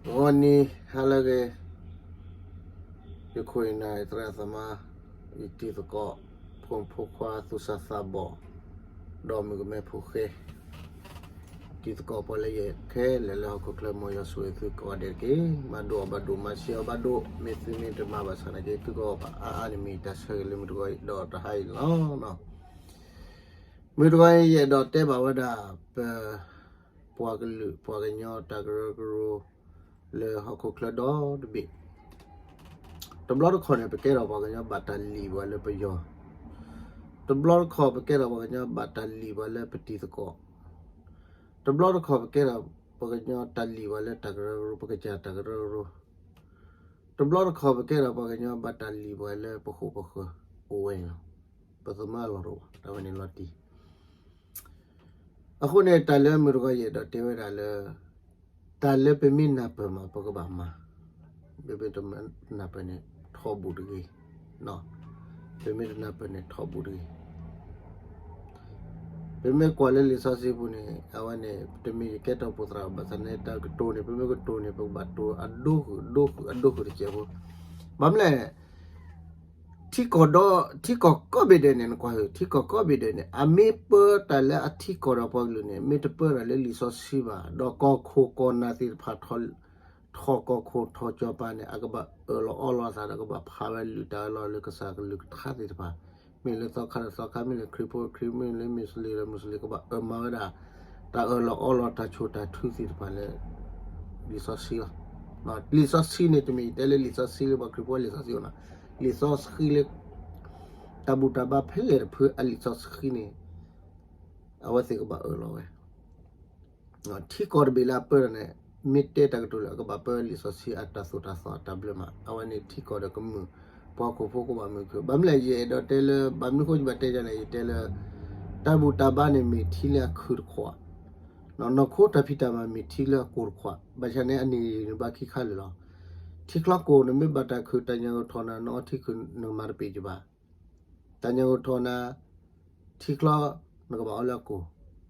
ဂီၤနံၤဟါလၢအဂ့ၤ, ယခိၣ်ယနၢ် ယသရၣ်သမါ, ယတံၤသကိး, ဖိမုၣ်ဖိခွါ သူၣ်စၢ်သးဘီၣ်, ဒီးမုၣ်ကမဲဖိဃဲ, တံၤသကိးပှၤလၢယဲၢ်ခဲလၢာ်လၢဟီၣ်ခိၣ်ချၢ မ်ယွၤဆိၣ်ဂ့ၤသုကိးဂၤဒဲးတက့ၢ်. မၤဒိးအီၤဘၣ်ဒိၣ် မၤဆံးအီၤဘၣ်ဒိၣ်, မ့ၢ်သုမ့ၢ်တမၤဘၣ်ဆၣ်နာ်က့ သုကီၢ်ဘၣ်အါအါန့ၣ် မ့ၢ်ယတၢ်ဆၢဂ့ၤလၢမုၢ်တဂီၤအံၤဒီးတဟါအံၤန့ၣ်လီၤ. မုၢ်တဂီၤအံၤ ယအဲၣ်ဒိးတဲဘၣ်ဝဲဒၣ် ပ ပှၤကလုာ်ပှၤကညီတၢ်ကရၢကရိ လၢဟီၣ်ခိၣ်ချၢဒီတဘ့ၣ်, တဘျီတခီၣ်န့ၣ် ပကဲထီၣ်ပှၤကညီဘၣ်တၢ်လံၣ်ပှၤလၢပယီၤ, တဘျီတခီၣ် ပကဲထီၣ်ပှၤကညီဘၣ်တၢ်လံၣ်ပှၤလၢပတံၤသကိး, တဘျီတခီၣ် ပကဲထီၣ်ပှၤကညီတၢ်လံၣ်ပှၤလၢတၢ်ကရၢကရိ ပကစၢ်တၢ်ကရၢကရိ, တဘျီတခီၣ် ပကဲထီၣ်ပှၤကညီဘၣ်တၢ်လံၣ်ပှၤလၢပဃိၣ်ပဃၢၤ အိၣ်ဝဲန့ၣ်လီၤ. ပသမၢအလီၢ်တအိၣ်ဘၣ် တၢ်ဝဲန့ၣ်လီၤတံၢ် အဃိန့ၣ် တၢ်လၢမုၢ်တဂီၤယအဲၣ်ဒိးတဲဝဲဒၣ်လၢ တၢ်လၢပမ့ၢ်နၢ်ပၢၢ်မး ပကဘၣ်မၤ, ပမ့ၢ်တနၢ်ပၢၢ်န့ၣ် ထီဘိတဂ့ၤ, ပမ့ၢ်တနၢ်ပၢၢ်န့ၣ် ထီဘိတဂ့ၤ. ပမ့ၢ်ကွၢ်လၢလံာ်စီဆှံပူၤန့ၣ် အဝဲန့ၣ် တမ့ၢ်ယကဲထီၣ်ပိၢ်သရၣ်ဘၣ်ဆၣ်န့ၣ် တၢ်ကတိၤန့ၣ် ပမ့ၢ်ကတိၤန့ၣ် ပကဘၣ်တိၤအဒိဃုာ် အဒိဃုာ် အဒိဃုာ်တစဲးဖိ, ဘၣ်မနုၤလဲၣ် ထံကီၢ်ဒီး ထံကီၢ်ကိးဘ့ၣ်ဒဲးန့ၣ် နကွၢ်ဟုၣ် ထံကီၢ်ကိးဘ့ၣ်ဒဲးန့ၣ် အမ့ၢ်ပၢတၢ်လၢအထံကီၢ်ဒီးပှၤကလုာ်န့ၣ် မ့ၢ်တပၢတၢ်လၢလံာ်စီဆှံဘၣ် ဒီးကီၢ်ခိၣ်ကီၢ်နၢ်သ့ၣ်တဖၣ် ထီၣ်ကီၢ်ခိၣ်ထီၣ်ကၠီၤပၤန့ၣ် အကဘၣ်အၢၣ်လီၤအီလီၤအသးဒီး ကဘၣ်ဖးဝဲလုၢ်တၢ်အၢၣ်လီၤလၢကစၢ်ကလုၢ်ကထါသ့ၣ်တဖၣ်, မ့ၢ်လၢသီခါဒီးသီခါ, မ့ၢ်လၢခရံာ်ဖိဒီးခရံာ်, မ့ၢ်လၢမူးစလ့ၣ်ဒီးမူးစလ့ၣ် ကဘၣ်အၢၣ်မၤဝဲဒၣ် တၢ်အၢၣ်လီၤအီလီၤတၢ်ဆိၣ်တၢ်ထုသ့ၣ်တဖၣ်လၢ လံာ်စီဆှံလီၤ. လံာ်စီဆှံန့ၣ် တမ့ၢ်ယတဲလၢလံာ်စီဆှံလၢပှၤခရံာ်ဖိလံာ်စီဆှံအိၣ်နီၤ, လံာ်စီဆှံလၢ တၢ်ဘူၣ်တၢ်ဘါဖဲလဲၣ်တဖုအလံာ်စီဆှံန့ၣ် အဝဲသ့ၣ်ကဘၣ်အၢၣ်လီၤဝဲ ထံကီၢ်တဘ့ၣ်လၢအပၢတၢ်န့ၣ် မ့ၢ်တဲတၢ်ကတိၤလၢအကဘၣ်ပၢလံာ်စီဆှံအတၢ်သိၣ်တၢ်သီအတၢ်ဘျၢမး, အဝဲန့ၣ်ထံကီၢ်ဒီးကမုာ်, ပှၤဟီၣ်ခိၣ်ဖိကဘၣ်မုာ်ခုၣ်, ဘၣ်မနုၤလဲၣ် ယအဲၣ်ဒိးတဲလၢ ဘၣ်မနုၤဃိယဘၣ်တဲဒ်န့ၣ် ယတဲလၢ တၢ်ဘူၣ်တၢ်ဘါန့ၣ် မ့ၢ်ထံလၢအခုးတခွး, နီၢ်ခိတၢ်ဖံးတၢ်မၤမ့ၢ်ထံလၢအကိၢ်တခွး, ဘၣ်ဆၣ်န့ၣ် အန့ၢ်န့ၣ်ဘၣ်ခံခါလၢာ်လီၤ. ထံချီကိၢ် နမ့ၢ်ဘၣ်တၢ်ခုး တၢ်ညၣ်ဂိၢ်ထီၣ်နၤ နအီထံခုး နကမၤတပ့ၢ်ကဘၣ် တၢ်ညၣ်ဂိၢ်ထီၣ်နၤ ထံချီ နကဘၣ်အီလၢအကိၢ်,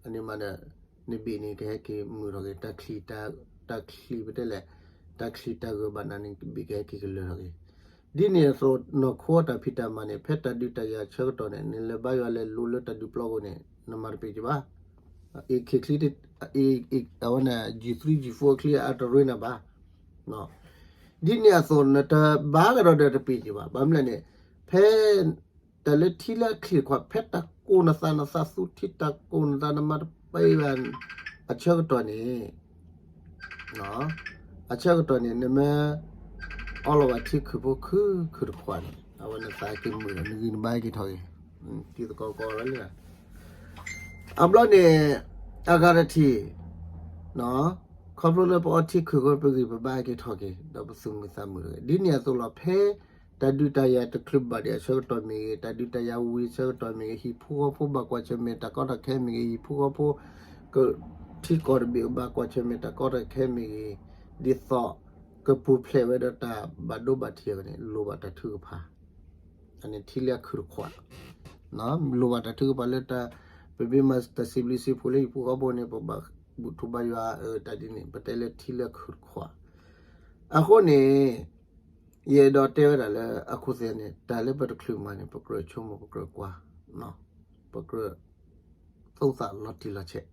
အန့ၣ်မးဒီး နဘ့ၣ်န့ၣ်ကဟဲက့ၤမုာ်ထီၣ်က့ၤ တၢ်ချံ, တၢ်ချံပတဲလဲၣ်, တၢ်ချံတၢ်ဂၢၢ်ဘၣ်နၤန့ၣ် ဘ့ၣ်ကဟဲက့ၤကလၢာ်ထီၣ်က့ၤ. ဒ်န့ၣ်အသိး နီၢ်ခိတၢ်ဖံးတၢ်မၤန့ၣ် ဖဲတၢ်ဒုးတၢ်ယၤဆၢကတီၢ်န့ၣ် နလဲၤဘါယွၤလဲၤလိၤလၢတၢ်ဒုးပျီပူၤန့ၣ် နမၤတပ့ၢ်ကဘၣ် အ့ၣ်ခ့ၣ်ချံ, အဝဲန့ၣ် G three G four အချံအတရ့နၤဘၣ်. ဒ်န့ၣ်အသိး နတဘါကဒီးဒီးတပ့ၢ်ကဘၣ်. ဘၣ်မနုၤလဲၣ်န့ၣ် ဖဲ တၢ်လၢထံလၢအချံးတခွး ဖဲတၢ်ကိၢ်နသး နသးသူထံ တၢ်ကိၢ်နသး နမၤတပ့ၢ်ဘၣ် အဆၢကတီၢ်န့ၣ် အဆၢကတီၢ်န့ၣ် နမ့ၢ်အီလီၤဘၣ်ထံခုးဖိခုး ခုးတခွးန့ၣ် အဝဲနသးက့ၤမုာ်ဒီး နဂံၢ်နဘါက့ၤထီၣ်က့ၤ တံၤသကိးကီးလီၤလံ. အဘျီန့ၣ် အဂၤတထံၣ် ခီဖျိလၢပအီထံခုးဃီ ပဂံၢ်ပဘါက့ၤထီၣ်က့ၤ ဒီးပသူၣ်မုာ်သးမုာ်တဂ့ၤ. ဒ်န့ၣ်အသိးလီၤ ဖဲတၢ်ဒုးတၢ်ယၤတချုးဘၣ်ဒံးအဆၢကတီၢ်မ့ၢ်ဂ့ၤ, တၢ်ဒုးတၢ်ယၤဝံၤအဆၢကတီၢ်မ့ၢ်ဂ့ၤ, ဟံၣ်ဖိဃီဖိဘၣ်ကွၢ်ဆၢၣ်မဲာ်တၢ်ကီတၢ်ခဲမ့ၢ်ဂ့ၤ, ဟံၣ်ဖိဃီဖိ ထံကီၢ်တဘ့ၣ်ဘၣ်ကွၢ်ဆၢၣ်မဲာ်တၢ်ကီတၢ်ခဲမ့ၢ်ဂ့ၤ, ဒ်သိးကပူၤဖျဲးဝဲဒီးတၢ်ဘၣ်ဒိဘၣ်ထံးအဂီၢ်န့ၣ် လိၣ်ဘၣ်တၢ်ထုကဖၣ် အန့ၣ်ထံလၢအခုးတခွး လိၣ်ဘၣ်တၢ်ထုကဖၣ်လၢတၢ် ပမ့ၢ်မၤတၢ်စံးဘျုးစံးဖှိၣ်လၢဟံၣ်ဖိဃီဖိန့ၣ် ပဘၣ်ဘူၣ်ထီၣ်ဘါယွၤ တၢ်ဒ်န့ၣ် ပတဲလၢထံလၢအခုးတခွး. အဃိန့ၣ် ယအဲၣ်ဒိးတဲဝဲဒၣ်လၢ အခိၣ်သ့ၣ်န့ၣ် တၢ်လၢပတချုးမၤန့ၣ် ပကြၢးဆိကမိၣ် ပကြၢးကွၢ် ပကြၢး သူသးလီၤတံၢ်လီၤဆဲး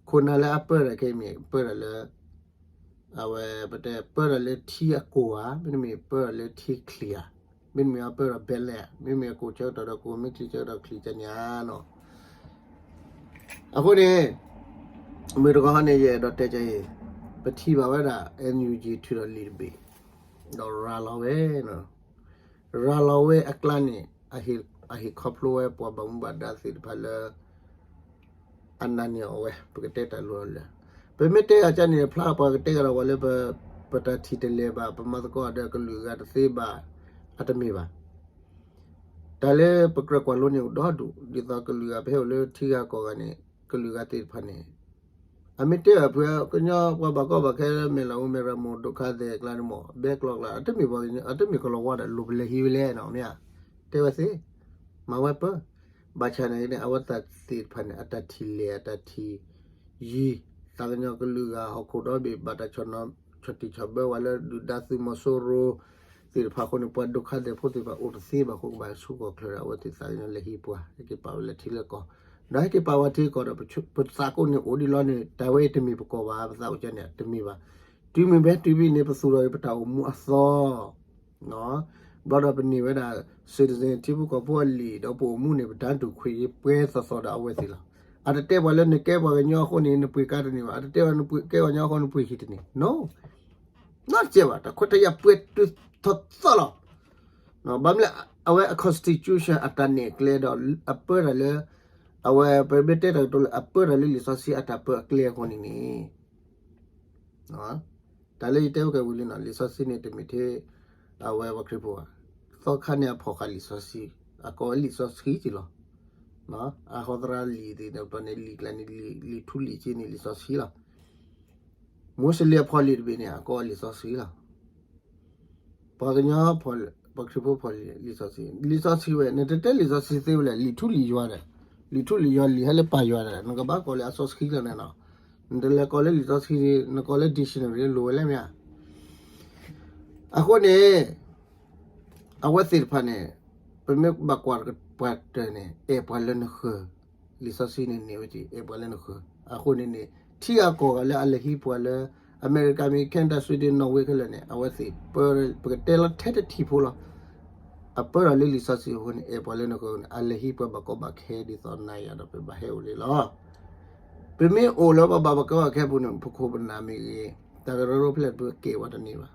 ခိၣ်နၢ်လၢအပၢတၢ်ခဲအံၤမ့ၢ် ပၢတၢ်လၢ အဝဲပတဲပၢတၢ်လၢထံအကိၢ်ဧါ, မ့တမ့ၢ်ပၢတၢ်လၢထံချံးဧါ, မ့တမ့ၢ်အပၢတၢ်ဘဲလဲၣ်ဧါ, မ့မ့ၢ်အကိၢ်ဆၢကတီၢ်ဒီးကိၢ် မ့ၢ်ချံးဆၢကတီၢ်ချံးကန့ၣ်ဧါနီၤ. အဃိန့ၣ် မုၢ်တဂီၤဟီန့ၣ် ယအဲၣ်ဒိးတဲက့ၤ ပထံၣ်ဘၣ်ဝဲဒၣ် NUG ထုးထီၣ်လံာ်တဘ့ၣ် ဒီးရၤလီၤဝဲ ရၤလီၤဝဲအကျါန့ၣ် အဟ့ၣ်ခီဖျိဝဲပှၤဘၣ်မူဘၣ်ဒါသ့ၣ်တဖၣ်လၢ အနာ်န့ၢ်အီၤဝဲ ပကတဲတၢ်လိၤလၢ ပမ့ၢ်တဲအကါန့ၣ် ဖျါပှၤကတဲကဒီးပှၤလၢ ပတၢ်ထံၣ်တလဲၤဘၣ် ပမၤသကိးဒီးကလုာ်ဂၤတသ့ဘၣ် အတမ့ၢ်ဘၣ်. တၢ်လၢပကြၢးကွၢ်လိန့ၣ်အိၣ်ဒီဒူၣ် ဒ်သိးကလုာ်ဂၤပဟဲအိၣ်လၢထံဂၤကီၢ်ဂၤန့ၣ် ကလုာ်ဂၤသ့ၣ်တဖၣ်န့ၣ် အမ့ၢ်တဲဘၣ်ဖုကညီပှၤဘၣ်ကီဘၣ်ခဲလၢ မဲၢ်လးအူမဲၢ်ရမိၢ်ဒိၣ်ခါသဲၣ်ကျါန့ၣ်မ့ၢ် ဘဲကျိးကျါ အတမ့ၢ်ပှၤကညီ အတမ့ၢ်ကလီၤဝါဒီး လိၣ်ပလဲၤဟံးဝဲလဲၣ်နီၤ မ့ၢ်ဧါ. တဲဝဲသ့ မၤဝဲပၢ ဘၣ်ဆၣ်န့ၣ်န့ၣ် အဝဲသ့ၣ်တဖၣ်န့ၣ် အတၢ်ထံၣ်လဲၤ အတၢ်ထံၣ်ယံၤ သးကညီၤကလုာ်ဂၤဟီၣ်ခိၣ်ဒီဘ့ၣ် ဘၣ်တၢ်ဆီၣ်နီၤဆီၣ်တံၢ်ဆီၣ်ဘၢဝဲလၢဒုၣ်ဒါသုးမီၤစိရိၤသ့ၣ်တဖၣ်အဃိန့ၣ် ပှၤဒုက္ခသည်ဖိသ့ၣ်တဖၣ်အိၣ်တသ့ဘၣ်အဃိ ကဘၣ်ဆူကီၢ်ချၢဒီးအဝဲသ့ၣ်သးကညီၤလဲၤဟံးပှၤ ဟဲက့ၤပာ်ဝဲလၢထံလၢကီၢ်, ဒီးဟဲက့ၤပာ်ဝဲထံကီၢ်ဒီး ပသးကိးန့ၣ်အိၣ်ဒံးလီၤန့ၣ် တၢ်ဝဲအံၤတမ့ၢ်ပကီၢ်ဘၣ် ပသးအိၣ်ကဲန့ၣ် တမ့ၢ်ဘၣ်. တုၤမ့ၢ်ဘဲတုၤဘံၣ်န့ၣ် ပသူၣ်ထီၣ်က့ၤပတၢ်အိၣ်မူအသီ ဘျီဒီးပန့ၢ်ဝဲဒၣ် citizen ထံဖိကီၢ်ဖိအလံာ် ဒီးပအိၣ်မူန့ၣ် ပတၢ်တူၢ်ခွဲးယာ်ပှဲၤသီသီဒီးအဝဲသ့ၣ်လီၤ. အတတဲပှၤလၢနကဲပှၤကညီအဃိန့ၣ် နပှ့ၤကါတန့ၢ်ဘၣ်, အတတဲပှၤနကဲပှၤကညီအဃိ နပှ့ၤဟံၣ်တန့ၢ်, no, နီတစဲးဘၣ်, တၢ်ခွဲးတၢ်ယာ်ပှဲၤတုၤထီၣ်သီလီၤ. ဘၣ်မနုၤလဲၣ် အဝဲအ constitution အတၢ်နဲၣ်အကျဲဒီး အပၢတၢ်လၢ အဝဲပမ့ၢ်တဲတၢ်ကတိၤလၢအပၢတၢ်လၢလံာ်စီဆှံအတၢ်ပၢအကျဲအဃိန့ၣ်န့ၣ် တၢ်လၢယတဲဝဲကဲဝံၤလံနီၤ လံာ်စီဆှံန့ၣ် တမ့ၢ်ထဲ အဝဲပှၤခရံာ်ဖိဘၣ်, သီခါန့ၣ်အဖီၣ်ဃာ်လံာ်စီဆှံ, အကိးဝဲလံာ်စီဆှံက့လီၤ. အဟီသရၣ်လံာ်သ့ၣ်ဒီးန့ၣ် လံာ်ကျါန့ၣ် လံာ်ထူလံာ်က့န့ၣ် လံာ်စီဆှံလီၤ. မိၤၡ့လံာ်အဖီၣ်လံာ်တဘ့ၣ်န့ၣ် အကိးဝဲလံာ်စီဆှံလီၤ. ပှၤကညီ ပှၤခရံာ်ဖိဖီၣ်လံာ်စီဆှံ, လံာ်စီဆှံဝဲ နတတဲလံာ်စီဆှံသ့ဝဲလဲၣ်, လံာ်ထူလံာ်ယွၤဒီး, လံာ်ထူလံာ်ယွၤ လံာ်ဟဲလၢပၢ်ယွၤဒီး နကဘၣ်ကိးလၢအစီဆှံလီၤန့ၣ်နီၤ. နတလဲၤကိးလၢလံာ်စီဆှံ နကိးလၢ dictionary လိၤဝဲလဲၣ်မ့ၢ်ဧါ. အဃိန့ၣ် အဝဲသ့ၣ်တဖၣ်န့ၣ် ပမ့ၢ်ဘၣ်ကွၢ်ပှၤတၢၢ်န့ၣ် အဲၣ်ပှၤလၢနဃၢၤ, လံာ်စီဆှံန့ၣ်န့ၢ်ဝဲက့ၤ အဲၣ်ပှၤလၢနဃၢၤ. အဃိန့ၣ်န့ၣ် ထံဂၤကီၢ်ဂၤလၢအလဲၤဟံးပှၤလၢ အမဲရကၤမ့ၢ် Canada Sweden Norway ခဲလၢာ်န့ၣ် အဝဲသ့ၣ်ပၢ ပကတဲလီၤထဲတထံၣ်ဖိလီၤ. အပၢဒီးလၢလံာ်စီဆှံအဃိန့ၣ် အဲၣ်ပှၤလၢနဃၢၤန့ၣ် အလဲၤဟံးပှၤဘၣ်ကီဘၣ်ခဲဒ်သိးနၤယၤဒီး ပဘၣ်ဟဲအိၣ်လံလီၤ. ပမ့ၢ်အိၣ်လၢပဘၣ်ဘၣ်ကီဘၣ်ခဲအပူၤန့ၣ် ပခိၣ်ပနၢ်မ့ၢ်ဂ့ၤ, တၢ်ကရၢကရိဖဲလဲၣ် ပကဲဝဲတန့ၢ်ဘၣ်.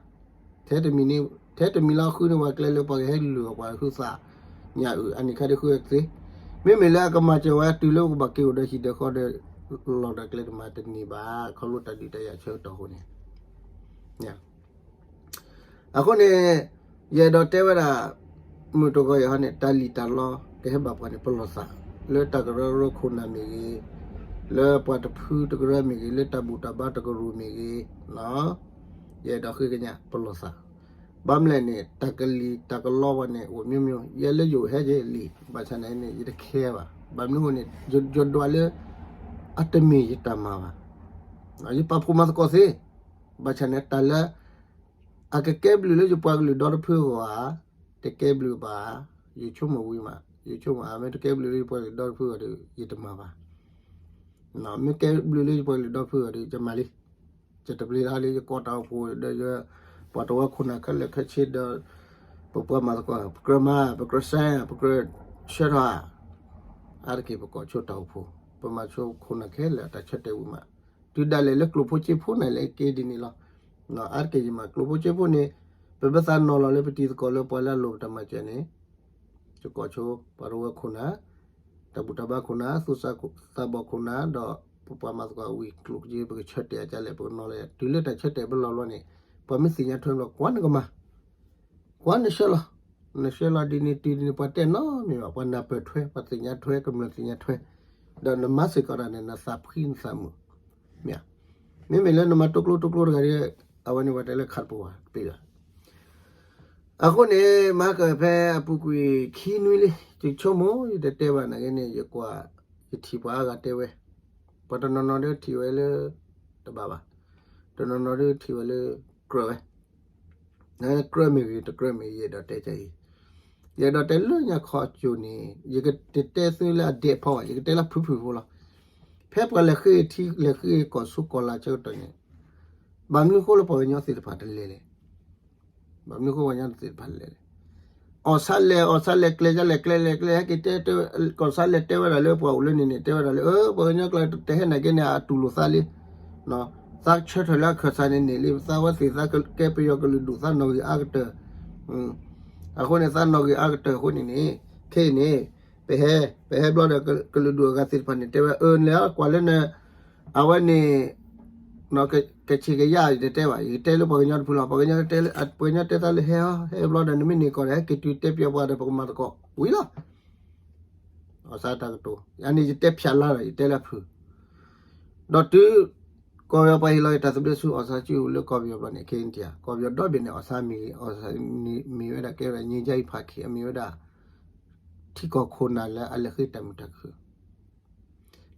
ထဲတမံၤန့ၣ် ထဲတမံၤလၢအဃုန့ၢ်ပှၤကျဲလၢပှၤကဟဲလုၢ်အီၣ်ပှၤဟုသၣ်ညၣ်အုၣ် အန့ၣ်ခါဒုးဃုဝဲသ့. မ့မ့ၢ်လၢအကမၤစၢၤဝဲတုၤလၢပကဘၣ်က့ၤအိၣ်ဒီးဟံၣ်ဒီးဃီဒီး လီၤဒၣ်ကျဲတမၤတန့ၢ်ဘၣ် ခီဖျိတၢ်ဒုးတၢ်ယၤဆၢကတီၢ်အဃိန့ၣ် အဃိန့ၣ် ယအဲၣ်ဒိးတဲဝဲဒၣ် မုၢ်တဂီၤယဟီန့ၣ် တၢ်လံၣ်တၢ်လီကဟဲဘၣ်ပှၤန့ၣ် ပလီၢ်သး လၢတၢ်ကရၢကရိခိၣ်နၢ်မ့ၢ်ဂ့ၤ, လၢပှၤတဖုတကရၢမ့ၢ်ဂ့ၤ, လၢတၢ်ဘူၣ်တၢ်ဘါတကရူၢ်မ့ၢ်ဂ့ၤ, ယအဲၣ်ဒိးဃ့ကညးပလီၢ်သး. ဘၣ်မနုၤလဲၣ်န့ၣ် တၢ်ကလံၣ်တၢ်ကလီပှၤန့ၣ် အိၣ်မျိုးမျိုး, ယဲလၢယအိၣ်ဟဲက့ၤလံာ် ဘၣ်ဆၣ်န့ၣ်န့ၣ် ယတခဲဘၣ်. ဘၣ်မနုၤအဃိန့ၣ် ယဒွးလၢ အတမ့ၢ်ယတၢ်မၤဘၣ်. ယပာ်ဖှိၣ်မၤသကိးသ့, ဘၣ်ဆၣ်န့ၣ် တၢ်လၢ အကကဲဘျုးလၢယပှၤကလုာ်ဒီတဖုအဂီၢ်ဧါ, တကဲဘျုးဘၣ်, ယဆိကမိၣ်ဝံၤမး, ယဆိကမိၣ်အါ မ့ၢ်တကဲဘျုးလၢယပှၤကလုာ်ဒီတဖုအဂီၢ်ဒီး ယတမၤဘၣ်. မ့ၢ်ကဲဘျုးလၢယပှၤကလုာ်ဒီတဖုအဂီၢ်ဒီး ယမၤလံ. ယတပျံၤတၢ်လၢယကိးတၢ်အိၣ်ဖှိၣ်ဒီး ပှၤတဝၢခိၣ်နၢ်ခဲလၢာ်ခဲဆ့ဒီး ပပှၤမၤသကိး ပကြၢးမၤ, ပကြၢးစဲ, ပကြၢးဆှၢထီၣ်ဧါ. အါတက့ၢ်ပကိးဆိတၢ်အိၣ်ဖှိၣ်, ပမၤဆိခိၣ်နၢ်ခဲလၢာ်အတၢ်ဆၢတဲာ်ဝံၤမး, တုၤဒၣ်လဲာ်လၢကျိၣ်ဖိစ့ဖိန့ၣ်လဲၣ်က့ဒ်န့ၣ်လီၤ. အါတက့ၢ်ယမၤကျိၣ်ဖိစ့ဖိန့ၣ် ပမ့ၢ်သးနီၤလီၤလၢပတံၤသကိးလၢပှၤလၢအလိၣ်ပတၢ်မၤစၢၤန့ၣ် ယကိးဆိ ပှၤတဝၢခိၣ်နၢ်, တၢ်ဘူၣ်တၢ်ဘါခိၣ်နၢ်, သူၣ်စၢ်သးဘီၣ်ခိၣ်နၢ်, ဒီးပပှၤမၤသကိးဝံၤကျိၣ်က့ ပကဆၢတဲာ်အကလဲၣ် ပကနီၤလီၤ တုၤလၢတၢ်ဆၢတဲာ်ပလီၢ်ဘျီန့ၣ် ပှၤမ့ၢ်သ့ၣ်ညါထွဲဘျီ ကွၢ်နကမၤ, ကွၢ်နဆှၢလီၤ, နဆှၢလီၤဒ်န့ၣ်တုၤဒ်န့ၣ် ပှၤတဲနီတမံၤဘၣ်, ပှၤနၢ်ပၢၢ်ထွဲ ပှၤသ့ၣ်ညါထွဲ ကမျၢၢ်သ့ၣ်ညါထွဲ, ဒီးနမၤစ့ၢ်ကီးတၢ်န့ၣ် နသးဖှံနသးမုာ်, မ့ၢ်, မ့မ့ၢ်လၢနမၤတိကျိတိကျိတဂၤဒီး အဝဲန့ၣ်ပှၤတဲလၢခးတပူၤဘၣ် တပ့ၤဘၣ်. အဃိန့ၣ် မၤကဖဲအပူၤကွံာ်ခံနွံလံ ယဆိကမိၣ် ယတတဲဘၣ်နာ်က့န့ၣ် ယကွၢ် ယထံၣ်ပှၤအါဂၤတဲဝဲ, ပှၤတနီၤနီၤဒုးထံၣ်ဝဲလၢ တဘၣ်ဘၣ်, တနီၤနီၤဒုးထံၣ်ဝဲလၢ ကြၢးဝဲ, ကြၢးမ့ၢ်ဂ့ၤ တကြၢးမ့ၢ်ဂ့ၤ ယအဲၣ်ဒိးတဲကဲအံၤ, ယအဲၣ်ဒိးတဲလၢညါခီအစိၤန့ၣ် ယကတတဲသုလၢအဒဲးဖီဘၣ် ယကတဲလၢဖုၣ်ဖုၣ်ဖိလီၤ. ဖဲပှၤလဲၤဃ့ထံ လဲၤဃ့ကီၢ်ဆူကီၢ်လာ်ဆၢကတီၢ်န့ၣ် ဘၣ်မနုၤဃိလၢပှၤကညီသ့ၣ်တဖၣ်တလဲၤလဲၣ်. ဘၣ်မနုၤဃိပှၤကညီသ့ၣ်တဖၣ်တလဲၤလဲၣ်. အီၣ်ဆါလဲၤ အီၣ်ဆါလဲၤ ကျဲၤယါလဲၤ ကျဲၤလဲၤ ကျဲၤ ဟဲက့ၤတဲ ကီၢ်ဆါလဲၤတဲဝဲဒၣ်လၢပှၤအိၣ်လၢန့ၣ်န့ၣ် တဲဝဲဒၣ်လၢ အၢ ပှၤကညီကျါတဟဲနာ်က့န့ၣ် အတူၢ်လိာ်သးလံ. သးဆၢထၢၣ်လၢအခၢၣ်စးန့ၣ်န့ၣ်လံ သးဝဲသ့ၣ်သးကဲပယီၤကလုာ်ဒူၣ် သးနီၣ်ဂံၢ်အါကတၢၢ်. အဃိန့ၣ် သးနီၣ်ဂံၢ်အါကတၢၢ်အဃိန့ၣ်န့ၣ် ခဲအံၤန့ၣ် ပဟဲ ပဟဲဘျီဒီး ကလုာ်ဒူၣ်အဂၤသ့ၣ်တဖၣ်န့ၣ် တဲဝဲ အၢ နလဲၤကွၢ်လၢန အဝဲန့ၣ် ကဆံးကယၢ် ယတတဲဘၣ် ယကတဲလၢပှၤကညီတဖုလီၤ. ပှၤကညီတဲလၢ ပှၤကညီတဲသးလၢဟဲဟီ ဟဲဘျီဒီး နမ့ၢ်န့ၢ်ကီၢ်ဒီး ဟဲက့ၤတုၤတဲပယီၤပှၤဒီး ပကမၤသကိးဝံၤလီၤ. အီၣ်ဆါတၢ်ကတိၤ အန့ၣ်ယတဲဖျါလၢ်ဒီး ယတဲလၢဖုၣ် ဒီးတုၤ ကီၢ်ပယီၤပှၤဟ့ၣ်လီၤက့ၤတၢ်သဘျ့ဆူ အီၣ်ဆါစုပူၤလၢကီၢ်ပယီၤဘျီန့ၣ် ခဲအံၤန့ၣ် ကီၢ်ပယီၤဒီဘ့ၣ်န့ၣ် အီၣ်ဆါမ့ၢ်ဂ့ၤ အီၣ်ဆါမ့ၢ်ဝဲဒၣ် ကဲဝဲဒၣ် ငြိမ်းချမ်းရေး ဖးခံ အမ့ၢ်ဝဲဒၣ် ထံကီၢ်ခိၣ်နၢ်လၢအလဲၤဃ့တၢ်မုာ်တၢ်ခုၣ်